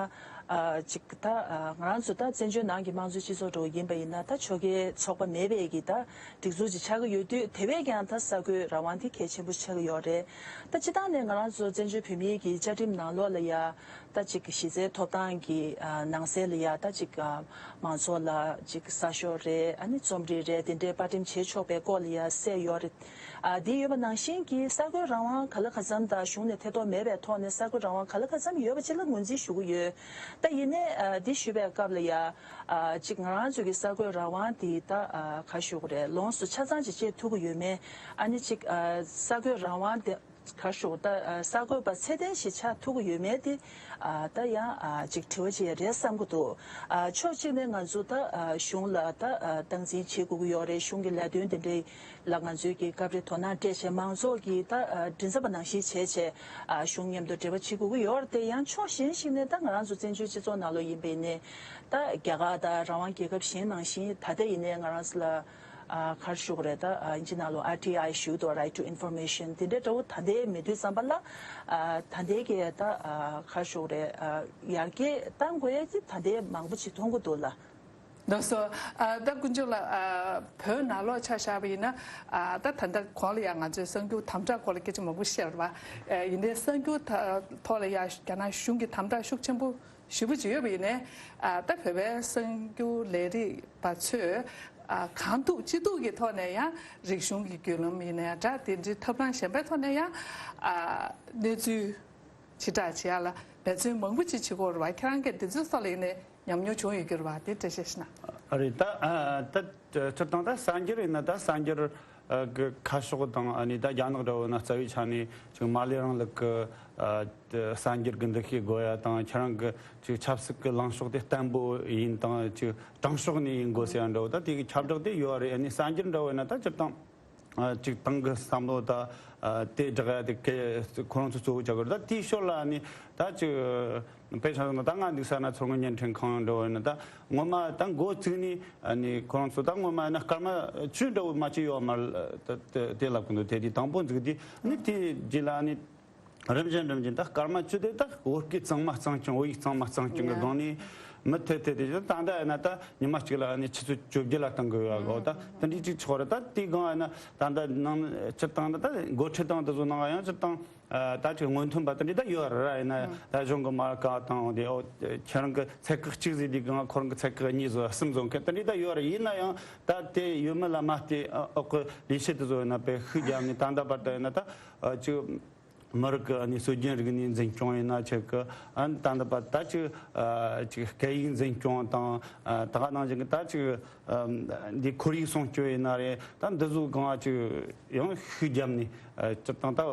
ཨ་ཅིག་ད་ཨ་ང་རང་ཚོ་ད་བཙན་བྱོལ་ནང་གི་དམངས་གཙོའི་སྤྱི་ཚོགས་འདྲ་བོ་ཡིན་པ་ཡིན་ན་ད་ཕྱོགས་འགལ་ཚོགས་པ་མེད་པའི་གི་ད་སྒྲིག་འཛུགས་ཅིག་ཆགས་ཀྱི་ཡོད་དུས་དེ་བས་ཀྱང་ད་གསར་འགོད་རང་དབང་དེ་གལ་ཆེན་པོ་ཆགས་ཀྱི་ཡོད་རེད། ད་སྤྱིར་བཏང་ནས་ང་རང་ཚོ་བཙན་བྱོལ་བོད་མིའི་གི་བཅའ་ཁྲིམས་ནང་ལོགས་ལ་ཡ། ད་ཅིག་གཞི་རྩའི་ཐོབ་ཐང་གི་ཨ་ནང་གསེས་ལ་ཡ་ད་ཅིག་ཨ་མང་ཚོགས་ལ་ཅིག་གསར་ཤོག་རེད་ཨ་ནི་རྩོམ་རིག་རེད་དེ་འདྲའི་པར་འགྲེམས་བྱེད་ཆོག་པའི་སྐོར་ལ་ཡ་གསལ་ཡོད་རེད། ཨ་དེ་ཡོད་པ་ནང་བཞིན་གྱི་གསར་འགོད་རང་དབང་ག་ལ་ག་ཙམ་དང་གཞུང་ནས་ཐེ་གཏོགས་མེད་པའི་ཐོག་ནས་གསར་འགོད་རང་དབང་ག་ལ་ག་ཙམ་ཡོད་པ་ཅིག་ལ་ངོས་འཛིན་ཞུ་གི་ཡོད། ད་ཡིན་ནའི་ཨ་དེ་ཞུ་བའི་སྐབས་ལ་ཡ་ཨ་ཅིག་ང་རང་ཚོ་གི་གསར་འགོད་རང་དབང་དེ་ད་ཨ་ག་ཞུ་དགོས་རེད་ལོངས་སུ་ཆ་ཚང་ཅིག་སྤྱད་ཐུབ་ཀྱི་ཡོད་མེད་ཨ་ནི་ཅིག་ཨ་གསར་འགོད་རང་དབང་དེ། ག་ཞུ་ད་གསར་འགོད་པ་ཚད་ལྡན་ཞིག་ཆགས་ཐུབ་ཀྱི་ཡོད་མེད་དེ་ད་ཡང་ཅིག་དྲི་བ་ཅིག་རེད་བསམ་གྱི་འདུག་ཕྱོགས་གཅིག་ནས་ང་ཚོ་ད་གཞུང་ལ་ད་སྟངས་འཛིན་བྱེད་དགོས་ཀྱི་ཡོད་རེད། གཞུང་གི་ལས་དོན་དེ་འདྲའི་ལ་ང་ཚོས་ཀྱི་སྐབས་རེ་དོ་སྣང་སྤྲད་བྱས་མང་ཚོགས་ཀྱི་ད་མགྲིན་ཚབ་པ་ནང་བཞིན་བྱས་བྱས་གཞུང་མཉམ་དུ་འབྲེལ་བ་བྱེད་དགོས་ཀྱི་ཡོད་རེད་དེ་ཡང་ཕྱོགས་གཞན་ཞིག་ནས་ད་ང་རང་ཚོ་བཙན་བྱོལ་སྤྱི་ཚོགས་ནང་ལོགས་ཡིན་པའི་ནས་ད་རྒྱ་གར་དང་རང་དབང་རྒྱལ་ཁབ་གཞན་ནང་བཞིན་ད་ལྟ་ཡིན་ནའི་ང་རང་ཚོ་ལ། ཨ་ག་རེ་ཞུ་དགོས་རེད་ད་ཨ་ཨིན་ཇི་ནང་ལོགས་ཨར་ཊི་ཨའི་ཞུ་འདུག Right to Information དེ་འདྲའི་འདྲ་བོ་ད་ལྟའི་མེད་དུས་ཙམ་པ་ལ་ཨ་ད་ལྟའི་གི་ད་ཨ་ག་རེ་ཞུ་དགོས་རེད་ཨ་ཡར་རྒྱས་གཏང་དགོས་ཡ་ཅིག་ད་ལྟའི་མང་པོ་ཅིག་མཐོང་གི་འདུག་ལ། ལགས་སོ། ཨ་ད་དཀོན་མཆོག་ལགས་ཨ་བོད་ནང་ལོགས་ཆ་བཞག་པ་ཡིན་ན་ཨ་ད་ད་ལྟ་གོང་ལ་ཡང་ང་ཚོའི་གསར་འགྱུར་དམ་དྲག་སྐོར་ལ་སྐད་ཆ་མང་པོ་བཤད་པ་རེད་པ། ཨ་ཡིན་ནའི་གསར་འགྱུར་ད་ཐོག་ལ་ཡང་རྒྱ་ནག་གཞུང་གི་དམ་དྲག་ཤུགས་ཆེན་པོ། ཞེ་པོ་ཅིག་ཡོད་པ་ཡིན་ནའི། ཨ་ད་བོད་པའི་གསར་འགྱུར་ལས་རིགས་པ་ཚོས་ ཨ་གང་ཐུབ་ཅི་ཐུབ་ཀྱི་ཐོག་ནས་ཡང་རིག་གཞུང་གི་བརྒྱུད་ལམ་ཡིན་ན་ཡང་འདྲ། དེ་འདྲའི་ཐབས་ལམ་གཞན་པའི་ཐོག་ནས་ཡང་ཨ་གནས་ཚུལ་ཕྱི་བསྒྲགས་བྱེད་ཡ་ལ་འབད་བརྩོན་མང་པོ་ཅིག་བྱེད་དགོས་རེད་བ། ཁྱེད་རང་གིས་དེ་ཚོའི་ཐོག་ལ་ཡིན་ནའི་ཉམས་མྱོང་བྱུང་ཡོད་རྒྱུ་རེད་བ། དེ་འགྲེལ་བཤད་ཞུ་ན། ཨ་རེད། ད་ཨ་ད་སྤྱིར་བཏང་ད་གསར་འགྱུར་ཡིན་ན་ད་གསར་འགྱུར་ཨ་གི་ཁ་ཕྱོགས་དང་། ཨ་ནི་ད་རྒྱ་ནག་འདྲ་བོ་ན་རྩ་བའི་ཆ་ནས་ཅིག་མར་ལེ་རིང་ལུགས་ཀྱི་ཨ་གསར་འགྱུར་གྱི་འདུ་ཤེས་དགོས་ཡ་དང་། ཁྱེད་རང་གི་ཅིག་ཆབ་སྲིད་ཀྱི་ལངས་ཕྱོགས་དེ་བརྟན་པོ་ཡིན་དང་། ཅིག་དྲང་ཕྱོགས་ནས་ཡིན་དགོས་ཟེར་ཡ་འདྲ་བོ། ད་དེ་གི་ཁྱབ་བསྒྲགས་དེ་ཡོད་རེད། ཨ་ནི་གསར་འགྱུར་འདྲ་བོ་ཡིན་ན་ད་སྤྱིར་བཏང་ཨ་ཅིག་ཏང་གི་བསམ་བློ་ད་ཨ་དེ་བསྒྲགས་ཡ་དེ་གི་ཁོ་རང་ཚོ་གཙོ་བོ་བྱ་དགོས་རེད། ད་དེའི་ཞོར་ལ་ཨ་ནི་ད་ཅིག་དཔེ་ཆ་བཞག་ན་ད་ང་འདུག་ས་ན་མཚོ་སྔོན་བརྙན་འཕྲིན་ཁང་འདྲ་བོ་ཡིན་ན། ད་ངོ་མ་ད་འགོ་བཙུགས་ནས་ཨ་ནི་ཁོ་རང་ཚོ་ད་ངོ་མ་ཡིན་ན་སྐར་མ་བཅུ་འདྲ་བོ་མ་གཏོགས་ཡོད་མ་རེད། ད་དེ་དེ་ལབ་གི་འདུག་དེ་དུས་དང་པོ་འཛུགས་དུས་ཨ་ནི་དེ་རྗེས་ལ་ཨ་ནི་རིམ་བཞིན་རིམ་བཞིན་ད་སྐར་མ་བཅུ་དེ་ད་བོད་སྐད་གཙང་མ་གཙང་རྐྱང་། བོད་ཡིག་གཙང་མ་གཙང་རྐྱང་གི་སྒང་ནས་མུ་མཐུད་དེ་དེ་ད་ལྟ་ཡིན་ན་ད་ཉི་མ་གཅིག་ལ་ཨ་ནི་ཆུ་ཚོད་བཅོ་བརྒྱད་ལ་གཏོང་གི་ཡོད་གོ། ད་དེ་འདྲའི་ཅིག་ཆགས་རེད། ད་དེའི་སྒང་ཡིན་ན་ད་ལྟ་ནང་སྤྱིར་བཏང་ད་ད་འགོ་ཁྲིད་དང་དེ་ཚོ་ནང་ཡང་སྤྱིར་བཏང་ཨ་ད་ཅིག་སྔོན་ཐོན་པ་དེ་འདྲ་ད་ཡོད་རེད་ར། ཡིན་ན་ད་གཞུང་གི་མ་དགའ་དང་། དེ་ཨོ་ཁྱེད་རང་གི་ཚད་བཀག་གཅིག་ཟིག་དེའི་སྒང་ཁོ་རང་གི་ཚད་བཀག་གཉིས་བཟོ་གསུམ་བཟོ་མཁན་དེ་འདྲ་ད་ཡོད་རེད། ཡིན་ན་ཡང་ད་དེ་ཡོད་མེད་ལ་མ་ལྟོས་ཨ་ཨོ་གི་ལས་བྱེད་དེ་ཚོ་ཡིན་ན་དཔེ་ཤུགས་བརྒྱབ་ནས་ད་ལྟ་བར་དུ་ཡིན་ན་ད་ཨ་ཅིག་མི་རིགས་ཀྱི་ཨ་ནི་སྲོལ་རྒྱུན་རིག་གནས་འཛིན་སྐྱོང་ཡིན་ན་ཆེད་ཀྱི། ཨ་ནི་ད་ལྟ་བར་ད་ཅིག་ཨ་ཅིག་སྐད་ཡིག་འཛིན་སྐྱོང་དང་། ཨ་ད་ག་ནང་བཞིན་གྱི་ད་ཅིག་ཨ་འདི་ཁོར་ཡུག་སྲུང་སྐྱོབ་ཡིན་ན་རེད། ད་འདི་ཚོའི་སྒང་ཅིག་ཡང་ཤུགས་བརྒྱབ་ནས་ཨ་སྤྱིར་བཏང་ད་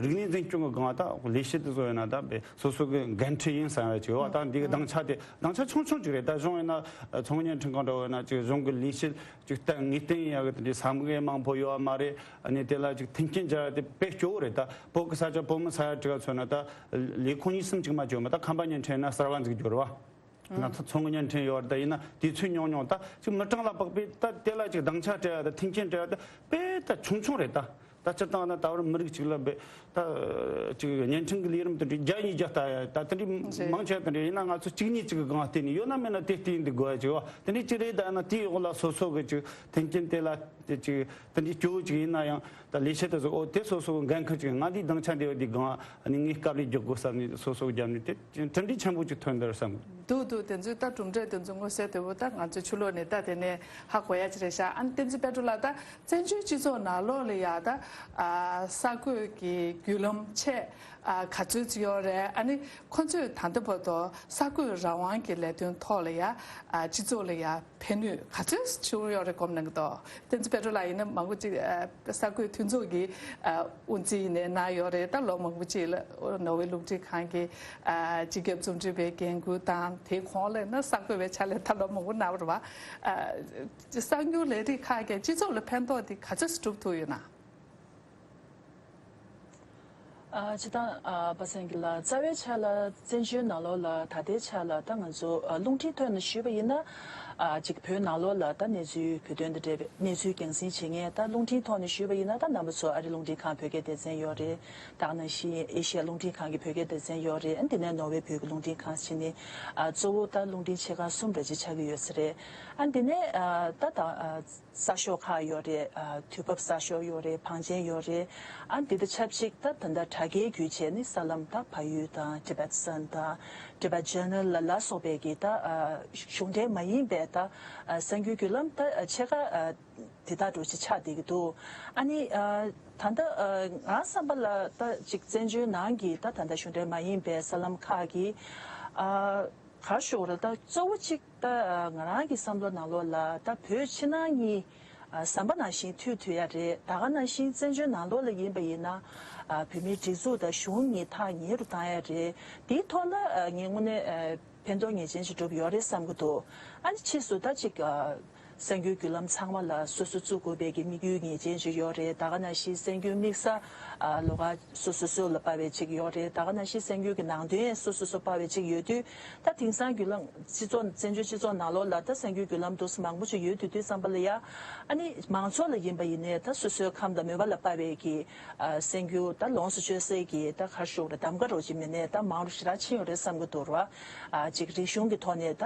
རིག་གནས་འཛིན་སྐྱོང་གི་སྒང་ད་ལས་བྱེད་དེ་ཚོ་ཡིན་ན་ད་དཔེ་སོ་སོ་གི་འགན་འཁྲི་ཡིན་བསམ་ཡ་ཅིག་ཡོད་པ། ད་འདི་གི་སྡིངས་ཆ་དེ་སྡིངས་ཆ་ཆུང་ཆུང་ཅིག་རེད། ད་གཞུང་ཡིན་ན་མཚོ་སྔོན་བརྙན་འཕྲིན་ཁང་འདྲ་བོ་ཡིན་ན་ཅིག་གཞུང་གི་ལས་བྱེད་ཅིག་གཏན་ངེས་གཏན་ཡིན་ཡག་གི་དེ་འདྲའི་ས་མིག་ཡང་མང་པོ་ཡོད་པ་མ་རེད། ཨ་ནི་དེ་ལ་ཅིག་མཐུན་རྐྱེན་སྦྱར་ཡ་དེ་དཔེ་སྐྱོ་བོ་རེད། ད་བོད་ཀྱི་ས་ཆ་བོད་མི་ས་ཡ་དྲུག་ག་མཚོན་ན་ད་ལས་ཁུངས་གཉིས་གསུམ་ཅིག་མ་བྱུང་བ། ད་ཁམས་པ་བརྙན་འཕྲིན་ཡིན་ན་གསར་བ་འཛུགས་རྒྱུ་རེད་བ། ང་ཚོ་མཚོ་སྔོན་བརྙན་འཕྲིན་ཡོད་རེད། ད་ཡིན་ན་དུས་ཚོད་ཉུང་ཉུང་། ད་ཅིག་མི་གྲངས་ལ་དཔག་པའི་ད་དེ་ལ་ཅིག་སྡིངས་ཆ་སྤྲད་ཡ་ད་མཐུན་རྐྱེན་སྤྲད་ཡ་ད་དཔེ་ད་ཆུང་ཆུང་རེད། ད་ད་སྤྱིར་བཏང་ན་ད་བར་མི་རིགས་གཅིག་ལ་དཔེ་ད་ཅིག་བརྙན་འཕྲིན་གྱི་ལས་རིམ་དེ་འདྲའི་བརྒྱ་ཉིས་བརྒྱ་ལྟ་ཡ་ད་དེ་འདྲའི་མང་ཆེ་བ་དེ་འདྲ་ཡིན་ན་ང་ཚོ་གཅིག་གཉིས་གཅིག་གི་སྒང་བལྟས་ནས་ཡོད་ན་མེད་ན་དེ་བལྟས་འདུག་དགོས་ཡ་ཅིག་བ་དེ་འདྲའི་ཅིག་རེད། ད་ཡིན་ན་དེའི་འོག་ལ་སོ་སོ་གི་ཅིག་མཐུན་རྐྱེན་དེ་ལ་དེ་ཅིག་དེ་འདྲའི་སྐྱོ་བོ་ཅིག་ཡིན་ན་ཡང་ད་ལས་བྱེད་དེ་ཚོ་ཨོ་དེ་སོ་སོ་གི་འགན་ཁུར་ཅིག་ང་འདིའི་སྡིངས་ཆ་འདི་བ་འདི་སྒང་ཨ་ནི་ངས་དཀའ་ལས་རྒྱག་དགོས་བསམ་ནས་སོ་སོ་གི་རྒྱབ་ནས་དེ་གྲུབ་འབྲས་ཆེན་པོ་ཅིག་ཐོན་འདུག་བསམ་གི། འདུག་འདུག་དེ་ཚོའི་ད་གྲུབ་འབྲས་དེ་ཚོ་མངོན་གསལ་དོད་པོ་ད་ང་ཚོ་ཕྱི་ལོགས་ནས་ད་དེ་ནས་ཧ་གོ་ཡ་ཅིག་རེད་ཤག་ཨ་ནི་བསྟན་འཛིན་དཔལ་སྒྲོན་ལགས། ད་བཙན་བྱོལ་སྤྱི་ཚོགས་ནང་ལོགས་ལ་ཡ་ད་ཨ་གསར་འགོད་ཀྱི་བརྒྱུད་ལམ་ཆེད་ཨ་ག་ཚོད་ཅིག་ཡོད་རེད། ཨ་ནི་ཁོ་ཚོས་ད་ལྟ་བར་དུ་གསར་འགོད་རང་དབང་གི་ལས་དོན་ཐོག་ལ་ཡ་ཨ་སྤྱི་ཚོགས་ལ་ཡ་ཕན་ནུས་ག་ཚོད་བྱུང་ཡོད་རེད་སྒོམ་གནང་གི་འདུག་བསྟན་འཛིན་དཔལ་སྒྲོན་ལགས་ཡིན་ན་མང་པོ་ཅིག་ཨ་གསར་འགོད་མཐུན་ཚོགས་ཀྱི་ཨ་དབུ་འཛིན་ཡིན་ནའི་གནང་ཡོད་རེད། ད་ལོ་མང་པོ་ཅིག་ལ་ནོར་ཝེ་རླུང་འཕྲིན་ཁང་གི་ཨ་སྤྱི་ཁྱབ་རྩོམ་སྒྲིག་པའི་འགན་འཁུར་དང་། དེའི་གོང་ལ་ཡིན་ན་གསར་འགོད་པའི་ཕྱག་ལས་ད་ལོ་མང་པོ་གནང་བ་རེད་བ། ཨ་གསར་འགྱུར་ལས་རིགས་ཁག་གིས་སྤྱི་ཚོགས་ལ་ཕན་ཐོགས་དེ་ག་ཚོད་སྒྲུབ་ཐུབ་ཡོད་ན། ཨ་སྤྱིར་བཏང་ཨ་པ་སངས་སྐྱིད་ལགས། རྩ་བའི་ཆ་ལ་བཙན་བྱོལ་ནང་ལོགས་ལ་ད་ལྟའི་ཆ་ལ་ད་ང་ཚོ་ཨ་རླུང་འཕྲིན་ཐོག་ནས་ཞུས་པ་ཡིན་ན། ཨ་ཅིག་བོད་ནང་ལོགས་ལ་ད་གནས་ཚུལ་བོད་དོན་དང་འབྲེལ་བའི་གནས་ཚུལ་རྒྱང་སྲིང་བྱེད་མཁན། ད་རླུང་འཕྲིན་ཐོག་ནས་ཞུས་པ་ཡིན་ན་ད་རྣམ་པ་ཚོ་ཨ་རི་རླུང་འཕྲིན་ཁང་བོད་སྐད་སྡེ་ཚན་ཡོད་རེད། ད་ག་ནང་བཞིན་ཨེ་ཤི་ཡ་རླུང་འཕྲིན་ཁང་གི་བོད་སྐད་སྡེ་ཚན་ཡོད་རེད། ཨ་འདི་ནས་ནོར་ཝེ་བོད་ཀྱི་རླུང་འཕྲིན་ཁང་བྱས་ནས་ཨ་གཙོ་བོ་ད་རླུང་འཕྲིན་ཆེ་ཁག་གསུམ་རེ་ཅིག་ཆགས་ཀྱི་ཡོད་ས་རེད། ཨ་འདི་ནས་ཨ་ད་ད་ཨ་གསར་ཤོག་ཁག་ཡོད་རེད། ཨ་དུས་བབ་གསར་ཤོག་ཡོད་རེད། བང་ཆེན་ཡོད་རེད། ཨ་འདི་དང་ཆབས་ཅིག་ད་ད་ལྟ་དྲ་རྒྱའི་བརྒྱུད་བྱས་ནས་གསར་ལམ་ད་བལ་ཡུལ་དང་Tibet Sun་དང་Tibet Journal་ལ་ལ་སོགས་པའི་གི་ད་ཨ་གཞུང་འབྲེལ་མ་ཡིན་པའི་ད་ཨ་གསར་འགྱུར་བརྒྱུད་ལམ་ད་ཨ་ཆེ་ཁག་ཨ་དེ་དག་འགྲོ་ཅིག་ཆགས་བསྡད་ཀྱི་འདུག་ཨ་ནི་ཨ་ད་ལྟ་ཨ་ང་བསམ་པ་ལ་ད་ཅིག་བཙན་བྱོལ་ནང་གི་ད་ད་ལྟ་གཞུང་འབྲེལ་མ་ཡིན་པའི་གསར་ལམ་ཁག་གི་ཨ་ག་རེ་ཞུ་དགོས་རེད། ད་གཙོ་བོ་གཅིག་ད་ང་རང་གི་བསམ་བློ་ནང་ལོགས་ལ་ད་བོད་ཕྱི་ནང་གཉིས་ཨ་ཟམ་པ་ནང་བཞིན་མཐུད་ཐུབ་ཡ་རེད། ད་ག་ནང་བཞིན་བཙན་བྱོལ་ནང་ལོགས་ལ་ཡིན་པ་ཡིན་ན་ཨ་བོད་མིའི་སྒྲིག་འཛུགས་དང་གཞུང་གཉིས་ཐག་ཉེ་རུ་བཏང་ཡ་རེད། དེའི་ཐོག་ལ་ཨ་ངས་དངོས་གནས་ཨ་ཕན་ཐོགས་ངེས་ཅན་ཞིག་འགྲུབ་ཡོད་རེད་བསམ་གྱི་འདུག་ཨ་ནི་ཕྱིས་སུ་ད་ཅིག་ཨ་གསར་འགྱུར་བརྒྱུད་ལམ་ཚང་མ་ལ་སོ་སོ་བཙུགས་དགོས་པའི་གི་དམིགས་ཡུལ་ངེས་ཅན་ཞིག་ཡོད་རེད། ད་ག་ནང་བཞིན་གསར་འགྱུར་དམིགས་བསལ་ཨ་ལོགས་ཀ་སོ་སོ་སོ་ལ་དཔག་པའི་ཅིག་ཡོད་རེད། ད་ག་ནང་བཞིན་གསར་འགྱུར་གྱི་ནང་དོན་སོ་སོ་སོ་དཔག་པའི་ཅིག་ཡོད་དུས། ད་དེང་སང་བརྒྱུད་ལམ་སྤྱི་ཚོགས་བཙན་བྱོལ་སྤྱི་ཚོགས་ནང་ལོགས་ལ་ད་གསར་འགྱུར་བརྒྱུད་ལམ་འདུག་སེ་མང་པོ་ཞིག་ཡོད་དུས་དུས་ཙམ་པ་ལ་ཡ། ཨ་ནི་མང་ཚོགས་ལ་ཡིན་པ་ཡིན་ནའི་ད་སོ་སོའི་ཁམས་དང་མོས་པ་ལ་དཔག་པའི་གི་ཨ་གསར་འགྱུར་ད་ལོངས་སུ་སྤྱོད་སའི་གི་ད་ག་རེ་ཞུ་དགོས་རེད། གདམ་ག་རོགས་ཅིག་མེད་ནའི་ད་མང་རུ་ཞེ་དྲག་ཕྱིན་ཡོད་རེད་བསམ་གྱི་འདུག་ར། ཨ་ཅིག་རིག་གཞུང་གི་ཐོག་ནས་ད་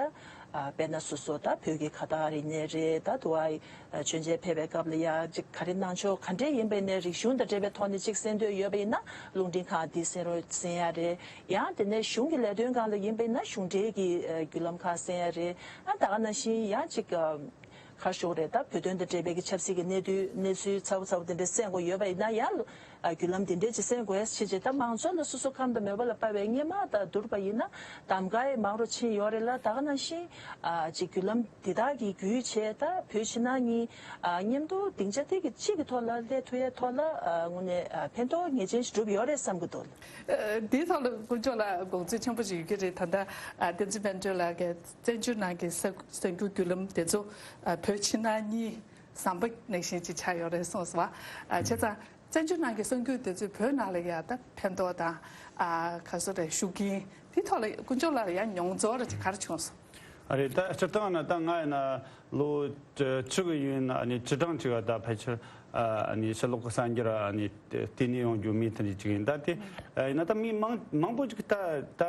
ཨ་དཔེར་ན་སོ་སོ་ད་བོད་ཀྱི་ཁ་བཏགས་རིག་གནས་རེད། ད་དུ་ཨ་མཆོད་མཇལ་ཕེབས་པའི་སྐབས་ལ་ཡ་ཅིག་ག་རེ་གནང་ཆོག་ག་འདྲས་ཡིན་པ་ཡིན་ནའི་རིག་གཞུང་དང་འབྲེལ་བའི་ཐོག་ནས་ཅིག་གསན་འདོད་ཡོད་པ་ཡིན་ན་རླུང་འཕྲིན་ཁང་འདི་གསན་རོགས་གསན་ཡ་རེད། ཡང་དེ་ནས་གཞུང་གི་ལས་དོན་སྒང་ལ་ཡིན་པ་ཡིན་ན་གཞུང་འབྲེལ་གྱི་ཨ་བརྒྱུད་ལམ་ཁག་གསན་ཡ་རེད། ཨ་ད་ག་ནང་བཞིན་ཡང་ཅིག་ཨ་ག་ ག་ཞོག་རེད། ད་བོད་དོན་དང་འབྲེལ་བའི་གི་ཆབ་སྲིད་ཀྱི་གནས་དུས་གནས་ཚུལ་ཚ་བོ་ཚ་བོ་དེ་འདྲ་གསན་དགོས་ཡོད་པ་ཡིན་ན་ཡང་། ཨ། བརྒྱུད་ལམ་དེ་འདྲས་ཅིག་གསན་དགོས་ཡ་ཕྱིན་ཆད། ད་མང་ཚོགས་ལ་སོ་སོ་ཁམས་དང་མོས་པ་ལ་དཔག་པའི་སྔོན་མ་དང་བསྡུར་བ་ཡིན་ན་གདམ་ག་ཡི་མང་རུ་ཕྱིན་ཡོད་རེད་ལ། ད་ག་ནང་བཞིན། ཨ། ཅིག་བརྒྱུད་ལམ་དེ་དག་གི་བརྒྱུད་བྱས་ད་བོད་ཕྱི་ནང་གཉིས། ཨ། མཉམ་དུ་སྡིངས་ཆ་ཐིག་གི་གཅིག་གི་ཐོག་ལ་སླེབས་ཐུབ་ཡའི་ཐོག་ལ། ཨ། དངོས་གནས། ཨ། ཕན་ཐོགས་ངེས་ཅན་ཞིག་འགྲུབ་ཡོད་རེད་བསམ་གྱི་འདུག། ཨ། དེའི་ཐོག་ལ་དཀོན་མཆོག་ལ་དགོངས་ཚུལ་ཆེན་པོ་ཞིག་ཡོད་ཀྱི་རེད། ད་ལྟ། ཨ། བསྟན་འཛིན་དཔལ་སྒྲོན་ལགས་ཀྱིས་བཙན་བྱོལ་ནང་གི་གསར་གསར་འགྱུར་བརྒྱུད་ལམ་དེ་ཚོ། ཨ། བོད་ཕྱི་ནང་གཉིས་ཟམ་པ་ནང་བཞིན་ཅིག་ཆགས་ཡོད་རེད་གསུངས་སོང་བ། ཨ། བྱས་ཙང་། བཙན་བྱོལ་ནང་གི་གསར་འགྱུར་དེ་ཚོས་བོད་ནང་ལ་ཡ་ད་ཕན་ཐོགས་དང་། ཨ། ག་ཚོད་རེད། ཤུགས་རྐྱེན་དེ་ཐོག་ལ་དཀོན་མཆོག་ལགས་ལ་ཡ་མྱོང་ཚོར་ག་རེ་བྱུང་སོང་། ཨ་རེད། ད་སྤྱིར་བཏང་ན་ད་ང་ཡིན་ན་ལོ་བཅུ་གི་ཡུན་ནས་ཨ་ནི་བཅུ་གྲངས་ཅིག་ད་ཕལ་ཆེར་ཨ་ནི་ཕྱི་ལོགས་ཀྱི་གསར་འགྱུར་ཨ་ནི་བལྟས་ནས་ཡོང་རྒྱུ་མི་དེ་འདྲ་ཅིག་ཡིན། ད་དེ་ཡིན་ན་ད་མི་མང་མང་པོ་ཅིག་ད་ད་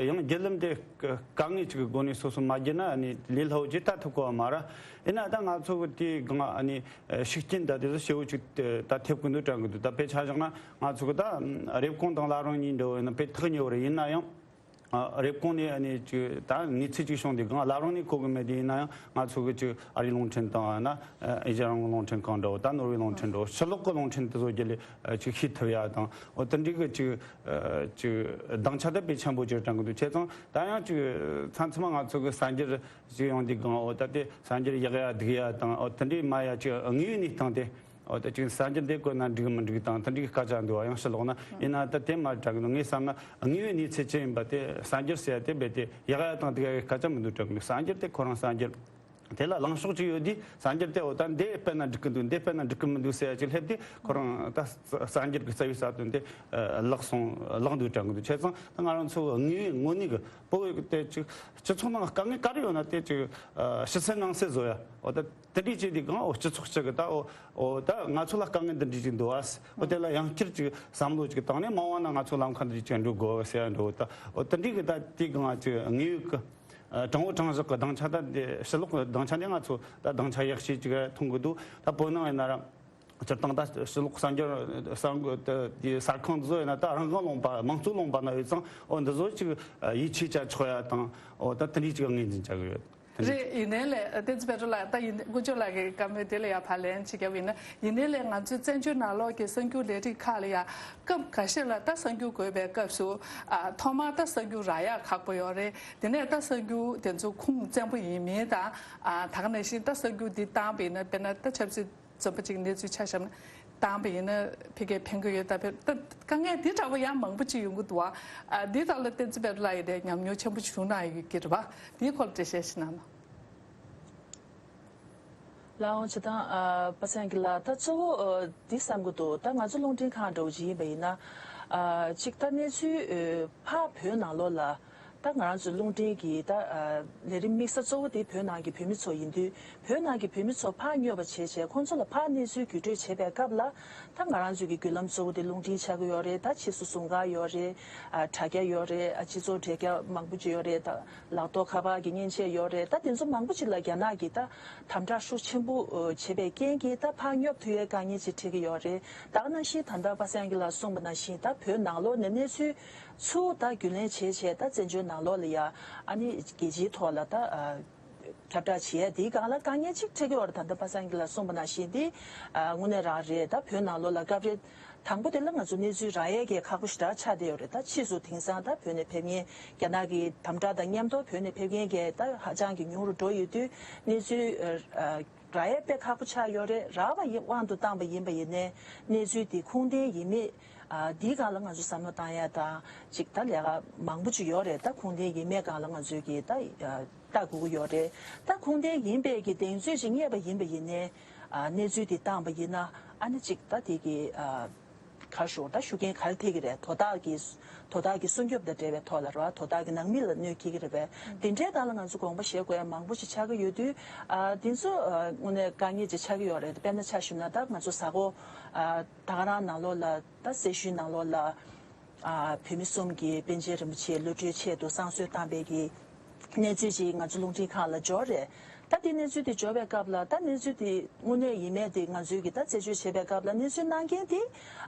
ཡང་བརྒྱུད་ལམ་དེ་དཀའ་ངལ་ཅིག་གི་སྒོ་ནས་སོ་སོ་མ་བརྒྱུད་ན་ཨ་ནི་ལས་སླ་བོ་ཅིག་ལྟ་ཐུབ་ཀྱི་ཡོད་མ་རེད། ཡིན་ན་ད་ང་ཚོ་གི་དེའི་སྒང་ཨ་ནི་ཤུགས་རྐྱེན་ད་དེ་ཚོ་ཞེ་པོ་ཅིག་ད་ཐེབས་ཀྱི་འདུག་དྲན་གྱི་འདུག། ད་དཔེ་ཆ་བཞག་ན་ང་ཚོ་གི་ད་རེབ་གོང་དང་བླ་བྲང་གཉིས་འདྲ་བོ་ཡིན་ན་དཔེ་ཐག་ཉེ་བོ་རེད། ཡིན་ན་ཡང་། ཨ། རེབ་གོང་ནས་ཨ་ནི་ཅིག་ད་གནས་ཚུལ་ཅིག་བྱུང་དུས་སྒང་བླ་བྲང་ནས་གོ་གི་མེད་དེ། ཡིན་ན་ཡང་ང་ཚོ་གི་ཅིག་ཨ་རིའི་རླུང་འཕྲིན་དང་། ཨ་ན་ཨེ་ཤ་ཡ་རང་དབང་རླུང་འཕྲིན་ཁང་འདྲ་བོ། ད་ནོར་ཝེ་རླུང་འཕྲིན་འདྲ་བོ། ཕྱི་ལོགས་གི་རླུང་འཕྲིན་དེ་ཚོ་བརྒྱུད་ལས་ཅིག་ཤེས་ཐུབ་ཡ་དང་། འོ་དེ་འདྲའི་གི་ཅིག་ཅིག་སྡིངས་ཆ་ད་དཔེ་ཆེན་པོ་ཅིག་དྲན་གི་འདུག། བྱས་ཙང་ད་ཡང་ཅིག་མཚམས་མཚམས་ང་ཚོ་གི་གསར་འགྱུར་ཅིག་ཡོང་དུས་སྒང་། འོ་ད་དེ་གསར་འགྱུར་ཡག་ཡ་སྡུག་ཡ་དང་། འོ་དེ་འདྲའི་མ་ཡ་ཅིག་དངོས་ཡོད་གནས་སྟངས་དེ། འོ་ད་ཅིག་གསར་འགྱུར་འདི་བཀོད་ན་འགྲིག་མི་འགྲིག་དང་། དེ་འདྲའི་སྐད་ཆ་འདུག་བ། ཡང་ཕྱི་ལོགས་ན་ཡིན་ན་ད་དེ་མ་དྲན་གི་འདུག། ངས་བསམ་ན་དངོས་ཡོད་གནས་ཚུལ་ཅི་ཡིན་པ་དེ་གསར་འགྱུར་ཟེར་ཡ་དེ་རྦད་དེ་ཡག་ཡ་དང་སྡུག་ཡ་གི་སྐད་ཆ་མི་འདུག་དྲན་གི་འདུག། གསར་འགྱུར་དེ་ཁོ་རང་གསར་འགྱུར། དེ་ལ་ལངས་ཕྱོགས་ཅིག་ཡོད་དུས་གསར་འགྱུར་དེ། འོ་ད་འདི་སྤེལ་ན་འགྲིག་གི་འདུག། འདི་སྤེལ་ན་འགྲིག་གི་མི་འདུག་ཟེར་ཡ་ཅིག་སླེབས་དུས་ཁོ་རང་ད་གསར་འགྱུར་གི་རྩ་བའི་རྩ་དོན་དེ་བརླག་སོང་། བརླག་འདུག་དྲན་གི་འདུག། བྱས་ཙང་ད་ང་རང་ཚོ་དངོས་ཡོད་དངོས་གནས་གི་བོད་དེ་ཅིག་སྤྱི་ཚོགས་ནང་དཀའ་ངལ་ག་རེ་ཡོད་ན་དེ་ཅིག་ཕྱི་གསལ་ནང་གསལ་བཟོ་ཡ། འོ་ད་དེ་འདྲའི་བྱས་དུས་སྒང་། འོ་སྤྱི་ཚོགས་གཅིག་གི་ད། འོ་འོ་ད་ང་ཚོ་ལ་དཀའ་ངལ་འདི་འདྲའི་ཅིག་འདུག་ཨ། འོ་དེ་ལ་ཡང་བསྐྱར་ཅིག་བསམ་བློ་ཅིག་བཏང་ནས་མ་འོངས་ན་ང་ཚོ་ལམ་ཁ་འདི་འདྲའི་ཅིག་འགྲོ་དགོས་ཟེར་ཡ་འདྲ་བོ་ད། འོ་དེ་འདྲའི་གི་ད་དེའི་སྒང་ཅིག་དངོས་ཡོད་གི་ཨ་དྲང་བོ་དྲང་བཞག་གི་སྡིངས་ཆ། ད་འདི་ཕྱི་ལོགས་གི་སྡིངས་ཆ་འདི་ང་ཚོ་ད་སྡིངས་ཆ་ཡག་ཤོས་ཅིག་མཐོང་གི་འདུག། ད་བོད་ནང་ཡིན་ན་ར་སྤྱིར་བཏང་ད་ཕྱི་ལོགས་གསར་འགྱུར་གསར་འགོད་དེ་གསར་ཁང་འདི་ཚོ་ཡིན་ན་ད་རང་དབང་ལུང་པ། དམངས་གཙོ་ལུང་པ་ན་ཡོད་ཙང་། འོ་འདི་ཚོ་ཅིག་ཡིད་ཆེས་བྱ་ཆོག་ཡ་དང་། འོ་ད་དེ་འདྲའི་ཅིག་ངོས་འཛིན་བྱ་གི་ཡོད། རེད། ཡིན་ནའི་ལས་བསྟན་འཛིན་བཻ་ཌཱུརྱ་ལགས། ད་ཡིན་དཀོན་མཆོག་ལགས་ཀྱི་བཀའ་མོལ་དེ་ལ་ཡང་བག་ལན་ཅིག་བརྒྱབ་ཡིན་ན། ཡིན་ནའི་ལས་ང་ཚོའི་བཙན་བྱོལ་ནང་ལོགས་ཀྱི་གསར་འགྱུར་ལས་རིགས་ཁག་ལ་ཡང་སྐབས་འགའ་ཤས་ལ་ད་གསར་འགྱུར་འགོད་པའི་སྐབས་སུ། ཨ། ཐོག་མར་ད་གསར་འགྱུར་རག་ཡག་ཁག་པོ་ཡོད་རེད། དེ་ནས་ད་གསར་འགྱུར་དེ་ཚོ་ཁུངས་བཙན་པོ་ཡིན་མིན་དང་། ཨ། ད་ག་ནང་བཞིན་ད་གསར་འགྱུར་འདི་བཏང་བ་ཡིན་ན། དཔེར་ན་ད་ཆབ་སྲིད་བཙོན་པ་ཅིག་གནས་ཚུལ་ཆ་བཞག་ན་བཏང་བ་ཡིན་ན་ཕ་གིར་ཕན་གྱི་ཡོད། ད་ཕེ་ད་དཀའ་ངལ་འདི་འདྲ་པོ་ཡང་མང་པོ་ཅིག་ཡོང་གི་འདུག་བ། ཨ། འདི་དག་ལ་བསྟན་འཛིན་བཻ་ཌཱུརྱ་ལགས་ཡིན་ནའི་ཉམས་མྱོང་ཆེན་པོ་བྱུང་གནང་ཡོད་ཀྱི་རེད་བ། འདིའི་སྐོར་འགྲེལ་བཤད་ཞིག་གནང་ན། ལགས་འོང་། བྱས་ཙང་། ཨ། པ་སངས་སྐྱིད་ལགས། ད་གཙོ་བོ་ཨ་འདི་བསམ་གྱི་འདུག། ད་ང་ཚོ་རླུང་འཕྲིན་ཁང་འདྲ་བོ་ཅིག་ཡིན་པ་ཡིན་ན། ཨ། གཅིག་ད་གནས་ཚུལ་ཨ་ཕར་བོད་ནང་ལོགས་ལ། ད་ང་རང་ཚོའི་རླུང་འཕྲིན་གྱི་ད་ཨ་ལས་རིམ་དམིགས་ས་གཙོ་བོ་དེ་བོད་ནང་གི་བོད་མི་ཚོ་ཡིན་དུས། བོད་ནང་གི་བོད་མི་ཚོ་ཕར་སྙོབ་པ་བྱས་བྱས། ཁོང་ཚོ་ལ་ཕར་གནས་ཚུལ་བརྒྱུད་སྤྲོད་བྱེད་པའི་སྐབས་ལ། ད་ང་རང་ཚོའི་གི་བརྒྱུད་ལམ་གཙོ་བོ་དེ་རླུང་འཕྲིན་ཆགས་ཀྱི་ཡོད་རེད། ད་ཕྱིས་སུ་ཟུང་ག་ཡོད་རེད། ཨ། དྲ་རྒྱ་ཡོད་རེད། ཨ། སྤྱི་ཚོགས་འབྲེལ་རྒྱ་མང་པོ་ཅིག་ཡོད་རེད། ད་ལག་ཐོག་ཁ་པར་གྱི་མཉེན་ཆས་ཡོད་རེད། ད་དེ་ཚོ་མང་པོ་ཅིག་ལ་རྒྱ་ནག་གིས་ད་དམ་དྲག་ཤུགས་ཆེན་པོ་ཨ་བྱེད་པའི་རྐྱེན་གྱིས། ད་ཕར་སྙོབ་ཐུབ་ཡའི་དཀའ་ངལ་ཅིག་འཕྲད་ཀྱི་ཡོད་རེད། ད་ག་ནང་བཞིན་ད་ལྟ་པ་སངས་སྐྱིད་ལགས་གསུངས་པ་ནང་བཞིན། ད་བོད་ནང་ལོགས་ནས་གནས་ཚུལ་ཚུར་ད་རྒྱུས་ལེན་བྱས་བྱས། ད་བཙན་བྱོལ་ནང་ལོགས་ལ་ཡ་ཨ་ནི་རྒྱལ་སྤྱིའི་ཐོག་ལ་ད་ཨ་ཁྱབ་བསྒྲགས་བྱེད་ཡ་དེའི་སྒང་ལ་དཀའ་ངལ་ཅིག་འཕྲད་ཀྱི་ཡོད་རེད། ད་ལྟ་པ་སངས་སྐྱིད་ལགས་གསུངས་པ་ནང་བཞིན་དེ་ཨ་དངོས་གནས་རང་རེད། ད་བོད་ནང་ལོགས་ལ་སྐབས་རེ་དང་པོ་དེ་ལ་ང་ཚོ་གནས་ཚུལ་རག་ཡས་ཀྱི་ཁག་པོ་ཞེ་དྲག་ཆགས་བསྡད་ཡོད་རེད། ད་ཕྱིས་སུ་དེང་སང་ད་བོད་ནས་ཕེབས་མཁན་རྒྱ་ནག་གི་དམ་དྲག་དང་མཉམ་དུ་བོད་ནས་ཕེབས་མཁན་གྱི་ད་ཧ་ཅང་གི་ཉུང་རུ་འགྲོ་ཡོད་དུས། གནས་ཚུལ་ཨ་རག་ཡས་དཔེ་ཁག་པོ་ཆགས་ཡོད་རེད། རག་པ་ཡི་དབང་དུ་བཏང་པ་ཡིན་པ་ཡིན་ནའི། གནས་ཚུལ་དེ་ཁུངས་ལྡན་ཡིན་མེད་ཨ་འདིའི་སྒང་ལ་ང་ཚོ་བསམ་བློ་བཏང་ཡ་དང་། ཅིག་ད་ལས་ཀ་མང་པོ་ཅིག་ཡོད་རེད། ད་ཁུངས་ལྡན་ཡིན་མེད་སྒང་ལ་ང་ཚོས་ཀྱི་ད་ཨ་ལྟ་དགོས་ཀྱི་ཡོད་རེད། ད་ཁུངས་ལྡན་ཡིན་པའི་གི་གདེང་ཚོད་ཅིག་རྙེད་པ་ཡིན་པ་ཡིན་ནའི། ཨ་གནས་ཚུལ་དེ་བཏང་པ་ཡིན་ན། ཨ་ནི་ཅིག་ད་དེ་གི་ཨ་ག་ཞོག་ད་ཤུགས་རྐྱེན་ག་རེ་ཐེབས་ཀྱི་རེད། དོ་བདག་གི་དོ་བདག་གི་སྲུང་སྐྱོབ་དང་འབྲེལ་བའི་ཐོག་ལ་རེད་བ། དོ་བདག་གི་ནང་མི་ལ་གནོད་འཁེལ་གྱི་རེད་པས། དེ་འདྲའི་སྒང་ལ་ང་ཚོ་དགོངས་པ་བཞེས་དགོས་ཡ་མང་པོ་ཞིག་ཆགས་ཀྱི་ཡོད་དུས། ཨ་དེ་ཚོ་ཨ་དངོས་གནས་དཀའ་ངལ་ཅིག་ཆགས་ཀྱི་ཡོད་རེད། དཔེར་ན་ཆ་བཞག་ན་ད་ང་ཚོ་གཟའ་འཁོར་ཨ་ད་ག་རང་ནང་ལོགས་ལ། ད་སེར་ཤུལ་ནང་ལོགས་ལ་ཨ་བོད་མི་གསུམ་གྱིས་པཎ་ཆེན་རིན་པོ་ཆེའི་གླུ་སྒྲོན་ཆེད་དུ་བསང་གསོལ་བཏང་པའི་གི་གནས་ཚུལ་ཅིག་ང་ཚོ་རླུང་འཕྲིན་ཁང་ལ་འབྱོར་རེད། ད་དེ་གནས་ཚུལ་དེ་འབྱོར་བའི་སྐབས་ལ། ད་གནས་ཚུལ་དེ་དངོས་གནས་ཡིན་མེད་དེ་ང་ཚོས་ཀྱིས་ད་རྩད་གཅོད་བྱེད་པའི་སྐབས་ལ། གནས་ཚུལ་གནང་མཁན་དེ་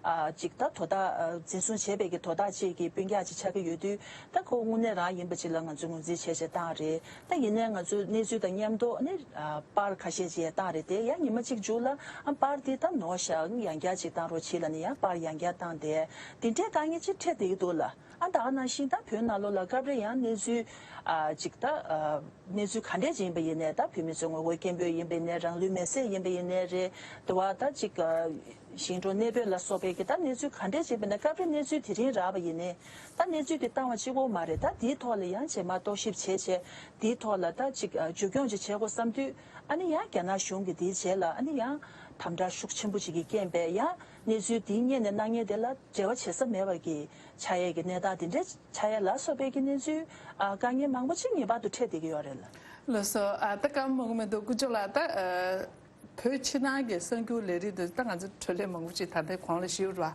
ཨ་ཅིག་ད་དོ་བདག་ཨ་འཛིན་བཟུང་བྱས་པའི་གི་དོ་བདག་ཅིག་གི་སྤུན་ཀྱག་ཅིག་ཆགས་ཀྱི་ཡོད་དུས། ད་ཁོ་དངོས་གནས་རང་ཡིན་པ་ཅིག་ལ་ང་ཚོས་ངོས་འཛིན་བྱས་བྱས་བཏང་རེད། ད་ཡིན་ནའི་ང་ཚོས་གནས་ཚུལ་དང་མཉམ་དུ་ཨ་ནི་ཨ་པར་ཁ་ཤས་ཅིག་ཡང་བཏང་རེད་དེ། ཡང་ཉི་མ་གཅིག་མཇུག་ལ་ཨ་པར་དེ་ད་ནོར་ཤག་ཡང་བསྐྱར་ཅིག་བཏང་རོགས་བྱེད་ལབ་ནས་ཡང་པར་ཡང་བསྐྱར་བཏང་སྟེ། དེ་འདྲའི་དཀའ་ངལ་ཅིག་འཕྲད་བསྡད་ཀྱི་འདུག་ལ། ཨ་ད་ག་ནང་བཞིན་ད་བོད་ནང་ལོགས་ལ་སྐབས་རེ་ཡང་གནས་ཚུལ་ཨ་ཅིག་ད་ཨ་གནས་ཚུལ་ག་འདྲས་ཅིག་ཡིན་པ་ཡིན་ནའི། ད་བོད་མི་ཚོའི་ངོ་རྒོལ་སྐད་འབོད་ཡིན་པ་ཡིན་ནའི། རང་ལུས་མེར་སྲེག་ཡིན་པ་ཡིན་ནའི་རེད། དེ་བ་ད་ཅིག་ཨ་ཞིང་འབྲོག་གནས་སྤོས་ལ་སོགས་པའི་གི་ད་གནས་ཚུལ་ག་འདྲས་ཅིག་ཡིན་པ་ཡིན་ནའི། སྐབས་རེ་གནས་ཚུལ་དེ་རིང་རག་པ་ཡིན་ནའི། ད་གནས་ཚུལ་དེ་བཏང་བ་གཅིག་པོ་མ་རེད། ད་དེའི་ཐོག་ལ་ཡང་རྗེས་མ་རྟོག་ཞིབ་བྱས་བྱས། དེའི་ཐོག་ལ་ད་ཅིག་ཨ་མཇུག་སྐྱོང་ཅིག་བྱེད་དགོས་བསམ་དུས། ཨ་ནི་ཡང་རྒྱ་ནག་གཞུང་གིས་དེའི་རྗེས་ལ་ཨ་ནི་ཡང་དམ་དྲག་ཤུགས་ཆེན་པོ་ཅིག་གིས་རྐྱེན་པས། ཡང་གནས་ཚུལ་དེའི་སྔོན་ནས་གནང་མཁན་དེ་ལ་འབྲེལ་བ་བྱེད་ས་མེད་པ་གི་ཆགས་ཡས་ཀྱི་གནས་སྟངས་དེ་འདྲ་ཆགས་ཡས་ལ་སོགས་པའི་གི་གནས་ཚུལ་ཨ་དཀའ་ངལ་མང་པོ་ཅིག་ངེས་པར་དུ་འཕྲད་བསྡད་ཀྱི་ཡོད་རེད་ལ། ལགས་སོ། ཨ་ད་སྐར་མ་མང་པོ་མི་འདུག་ཀུན་སྤྱོད་ལགས། ད་ཨ་བོད་ཕྱི་ནང་གི་གསར་འགྱུར་ལས་རིགས་འདི་ད་ང་ཚོ་འཕྲོས་ལས་མང་པོ་ཅིག་ད་ལྟའི་གོང་ལ་ཞུས་པ།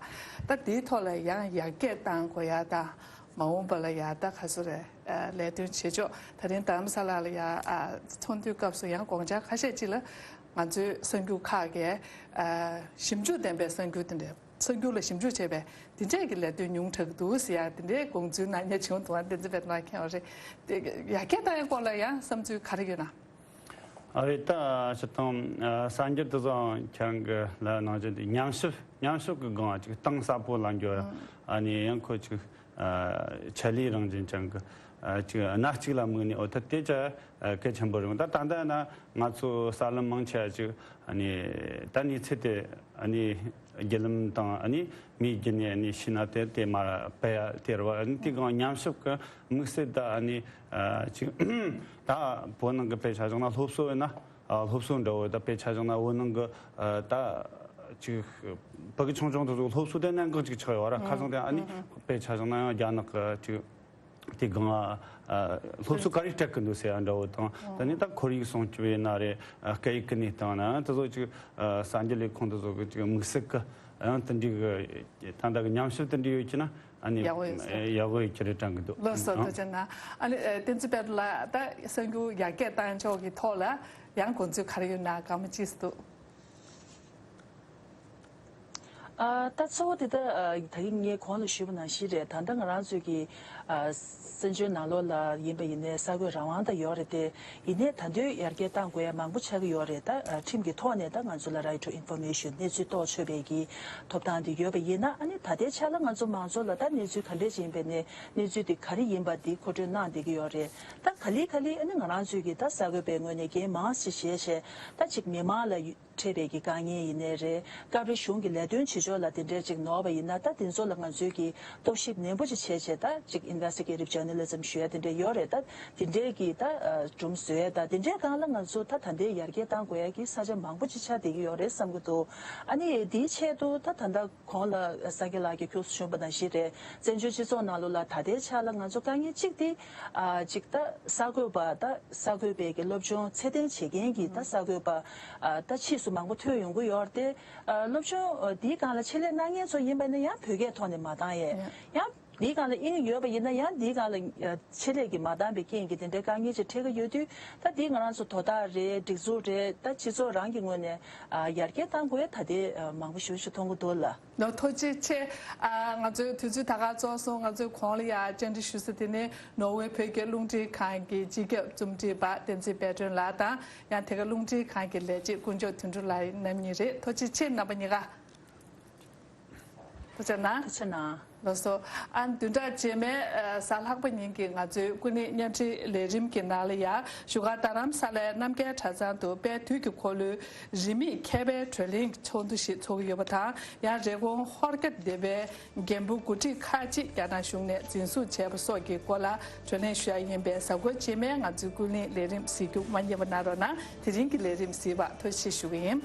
ད་དེའི་ཐོག་ལ་ཡང་ཡར་རྒྱས་གཏང་དགོས་ཡ་དང་། མ་འོངས་པ་ལ་ཡ་ད་ག་ཚོད་རེད། ཨ་ལས་དོན་བྱེད་ཕྱོགས། ད་རིང་རྡ་རམ་ས་ལ་ལ་ཡ་ཨ་ཚོགས་འདུའི་སྐབས་སུ་ཡང་དགོངས་འཆར་ཁ་ཤས་ཅིག་ལ་ང་ཚོའི་གསར་འགྱུར་ཁག་གིས་ཨ་ཞིབ་འཇུག་ལྡན་པའི་གསར་འགྱུར་དེ་འདྲ། གསར་འགྱུར་ལ་ཞིབ་འཇུག་བྱས་པའི་དེ་འདྲས་ཀྱི་ལས་དོན་ཉུང་དྲགས་འདུག་ཟེར་ཡ་དེ་འདྲའི་དགོངས་ཚུལ་གནང་མཁན་བྱུང་འདུག་ཨ་བསྟན་འཛིན་དཔལ་ལགས་མཁྱེན་པ་རེད། དེ་ཡར་རྒྱས་གཏང་ཡ་སྐོར་ལ་ཡང་བསམ་ཚུལ་ག་རེ་ཡོད་ན། ཨ་རེད། ད་སྤྱིར་བཏང་ཨ་གསར་འགྱུར་དེ་ཚོ་ཁྱེད་རང་གི་ལ་ནང་བཞིན་དེ་ཉམས་ཞིབ་ཉམས་ཞིབ་ཀྱི་སྒང་ཅིག་གཏིང་ཟབ་པོ་ལ་འགྱོ། ཨ་ནི་ཡང་ཁོ་ཅིག་ཨ་ཆེད་ལས་རང་བཞིན་ཅན་གྱི་ཨ་ཅིག་སྣ་གཅིག་ལ་དམིགས་ནས། འོ་ད་དེ་ཅིག་ཨ་གལ་ཆེན་པོ་རེད། ད་ད་ལྟ་ན་ང་ཚོ་གསར་ལམ་མང་ཆེ་བ་ཅིག་ཨ་ནི་ད་གནས་ཚུལ་དེ་ཨ་ནི་བརྒྱུད་ལམ་དང་ཨ་ནི་མིའི་བརྒྱུད་ནས་ཨ་ནི་ཤེས་ན་དེ་དེ་མར་སྤེལ་ཡ་དེ་རེད་བ། ཨ་ནི་དེ་སྒང་ཉམས་ཞིབ་ཀྱི་དམིགས་བསལ་ད་ཨ་ནི་ཨ་ཅིག་ད་བོད་ནང་གི་དཔེ་ཆ་བཞག་ན་སློབ་གསོ་ཡིན་ན། ཨ་སློབ་གསོ་འདྲ་བོ། ད་དཔེ་ཆ་བཞག་ན་བོད་ནང་གི་ཨ་ད་ཅིག་ཕ་གི་ཆུང་ཆུང་དེ་ཚོ་སློབ་གསོ་དེ་གནད་འགག་ཅིག་ཆགས་ཡོད་ར། ཁ་སང་དེ་ཨ་ནི་དཔེ་ཆ་བཞག་ན་ཡང་རྒྱ་ནག་གི་ཅིག་དེ་སྒང་ཨ་སློབ་གསོ་ག་རེ་སྤྲད་གི་འདུག་ཟེར་ཡ་འདྲ་བོ་དང་། ད་ནི་ད་ཁོར་ཡུག་སྲུང་སྐྱོབ་ཡིན་ན་རེད། ཨ་སྐད་ཡིག་གི་གནས་སྟངས་ན་དེ་ཚོ་ཅིག་ཨ་གསར་འགྱུར་ལས་ཁུངས་དེ་ཚོ་གི་ཅིག་དམིགས་བསལ་གི་ཨ་ཡང་དེ་འདྲའི་གི་ད་ལྟ་གི་ཉམས་ཞིབ་དེ་འདྲ་ཡོད་ཀྱི་ན། ཨ་ནི་ཡག་པོ་ཡོད་ས། ཡག་པོ་ཡོད་ཀྱི་རེད་དྲན་གི་འདུག་ལགས་སོ། ཨང་། ཐུགས་རྗེ་གནང་། ཨ་ནི་ཨ་བསྟན་འཛིན་དཔལ་ལགས། ད་གསར་འགྱུར་ཡར་རྒྱས་གཏང་ཕྱོགས་ཀྱི་ཐོག་ལ་ཡང་དགོངས་ཚུལ་ག་རེ་ཡོད་ན་སྐར་མ་གཅིག་འདུག་ཨ་ད་གཙོ་བོ་དེ་ད་ཨ་ད་གིན་ངས་གོང་ལ་ཞུས་པ་ནང་བཞིན་རེད། ད་ལྟ་ང་རང་ཚོའི་གི་ཨ་བཙན་བྱོལ་ནང་ལོགས་ལ་ཡིན་པ་ཡིན་ནའི་གསར་འགོད་རང་དབང་ད་ཡོད་རེད་དེ། ཡིན་ནའི་ད་དུང་ཡར་རྒྱས་གཏང་དགོས་ཡ་མང་པོ་ཆགས་ཀྱི་ཡོད་རེད། ད་ཨ་ཁྲིམས་ཀྱི་ཐོག་ནས་ད་ང་ཚོ་ལ་right to information གནས་ཚུལ་རྟོགས་ཆོག་པའི་གི་ཐོབ་ཐང་དེ་ཡོད་པ་ཡིན་ན། ཨ་ནི་ད་ལྟའི་ཆ་ལ་ང་ཚོ་མང་ཚོགས་ལ་ད་གནས་ཚུལ་ག་འདྲས་ཅིག་ཡིན་པ་ནས་གནས་ཚུལ་དེ་ག་རེ་ཡིན་པ་དེ་མཁོ་སྤྲོད་གནང་བསྡད་ཀྱི་ཡོད་རེད། ད་ག་ལེ་ག་ལེ་ཨ་ནི་ང་རང་ཚོའི་གི་ད་གསར་འགོད་པའི་ངོས་ནས་འགན་མང་ཙམ་བཞེས་བྱས། ད་ཅིག་མི་མང་ལ་ཡུ་འཕྲད་པའི་གི་དཀའ་ངལ་ཡིན་ནའི་རེད། སྐབས་རེ་གཞུང་གི་ལས་དོན་བྱེད་ཕྱོགས་ལ་དེ་འདྲའི་ཅིག་ནོར་བ་ཡིན་ན། ད་དེ་ཚོ་ལ་ང་ཚོས་ཀྱི་རྟོག་ཞིབ་ནན་པོ་ཅིག་བྱས་བྱས། ད་ཅིག་investigative journalism ཞུ་ཡ་དེ་འདྲ་ཡོད་རེད། ད་དེ་འདྲའི་གི་ད་ཨ་སྒྲུང་བཟོ་ཡ་ད་དེ་འདྲའི་སྒང་ལ་ང་ཚོ་ད་ད་ལྟའི་ཡར་རྒྱས་གཏང་དགོས་ཡ་གི་ས་ཆ་མང་པོ་ཅིག་ཆགས་བསྡད་ཀྱི་ཡོད་རེད་བསམ་གྱི་འདུག་ཨ་ནི་དེའི་ཆེད་དུ་ད་ད་ལྟ་གོང་ལ་ས་སྐྱ་ལགས་ཀྱིས་ཁྱོད་ཚོ་ཞུས་པ་ནང་བཞིན་རེད། བཙན་བྱོལ་སྤྱི་ཚོགས་ནང་ལོགས་ལ་ད་ལྟའི་ཆ་ལ་ང་ཚོ་དཀའ་ངལ་གཅིག་དེ་ཨ་ཅིག་ད་གསར་འགོད་པ་ད་གསར་འགོད་པའི་གི་སློབ་སྦྱོང་ཚད་ལྡན་བྱེད་མཁན་གྱི་ད་གསར་འགོད་པ་ཨ་ད་ཕྱིས་སུ་མང་པོ་ཐོན་ཡོང་གི་ཡོད་རེད་དེ། ཨ་སློབ་སྦྱོང་ཨ་འདིའི་སྒང་ལ་ཆེད་ལས་གནང་མཁན་ཚོ་ཡིན་པ་ན་ཡང་བོད་སྐད་ཐོག་ནས་མ་བཏང་ཡས། ཡང་འདིའི་སྒང་ལ་དབྱིངས་ཡོད་པ་ཡིན་ན་ཡང་འདིའི་སྒང་ལ་ཨ་ཆེད་ལས་ཀྱིས་མ་བཏང་པའི་རྐྱེན་གྱིས་དེ་འདྲའི་དཀའ་ངལ་ཅིག་འཕྲད་ཀྱི་ཡོད་དུས། ད་འདི་ང་རང་ཚོ་དོ་བདག་རེད། སྒྲིག་འཛུགས་རེད། ད་སྤྱི་ཚོགས་རང་གི་ངོས་ནས་ཨ་ཡར་རྒྱས་གཏང་དགོས་ད་དེ་ཨ་མང་པོ་ཞེ་པོ་ཞིག་མཐོང་གི་འདུག་ལ། ལོ། ཐུགས་རྗེ་ཆེ། ཨ་ང་ཚོའི་དུས་ཚོད་ད་ག་རྫོགས་སོང་། ང་ཚོའི་གོང་ལ་ཡ་བཅར་འདྲི་ཞུ་ས་དེ་ནི་ནོར་ཝེ་བོད་ཀྱི་རླུང་འཕྲིན་ཁང་གི་སྤྱི་ཁྱབ་རྩོམ་སྒྲིག་པ་བསྟན་འཛིན་དཔལ་སྒྲོན་ལགས་དང་། ཡང་དེ་ག་རླུང་འཕྲིན་ཁང་གི་ལས་བྱེད་དཀོན་མཆོག་དོན་གྲུབ་ལགས་རྣམ་གཉིས་རེད། ཐུགས་རྗེ་ཆེ་རྣམ་པ་གཉིས་ཀ། ཐུགས་རྗེ་གནང་། ཐུགས་རྗེ་གནང་། ལགས་སོ། ཨ་བདུན་ཕྲག་རྗེས་མའི་ཨ་གཟའ་ལྷག་པ་ཉིན་གྱི་ང་ཚོའི་ཀུན་གླེང་བརྙན་འཕྲིན་ལས་རིམ་གྱི་ནང་ལ་ཡ་བཞུགས་སྒར་རྡ་རམ་ས་ལའི་རྣམ་རྒྱལ་གྲྭ་ཚང་དུ་དཔལ་དུས་ཀྱི་འཁོར་ལོའི་རིས་མེད་མཁས་པའི་བགྲོ་གླེང་ཚོགས་འདུ་ཞིག་ཚོགས་ཀྱི་ཡོད་པ་དང་། ཡང་རེབ་གོང་ཧོར་རྒྱ་སྡེ་པའི་རྒན་པོ་འགོ་ཁྲིད་ཁག་ཅིག་རྒྱ་ནག་གཞུང་ནས་འཛིན་བཟུང་བྱས་པ་སོགས་ཀྱི་སྐོར་ལ་བགྲོ་གླེང་ཞུ་ཡ་ཡིན་པས། གཟའ་འཁོར་རྗེས་མའི་ང་ཚོའི་ཀུན་གླེང་ལས་རིམ་གཟིགས་རྒྱུ་མ་བསྙེལ་བ་གནང་རོགས་གནང་། དེ་རིང་གི་ལས་རིམ་གཟིགས་པར་ཐུགས་རྗེ་ཆེ་ཞུ་གི་ཡིན།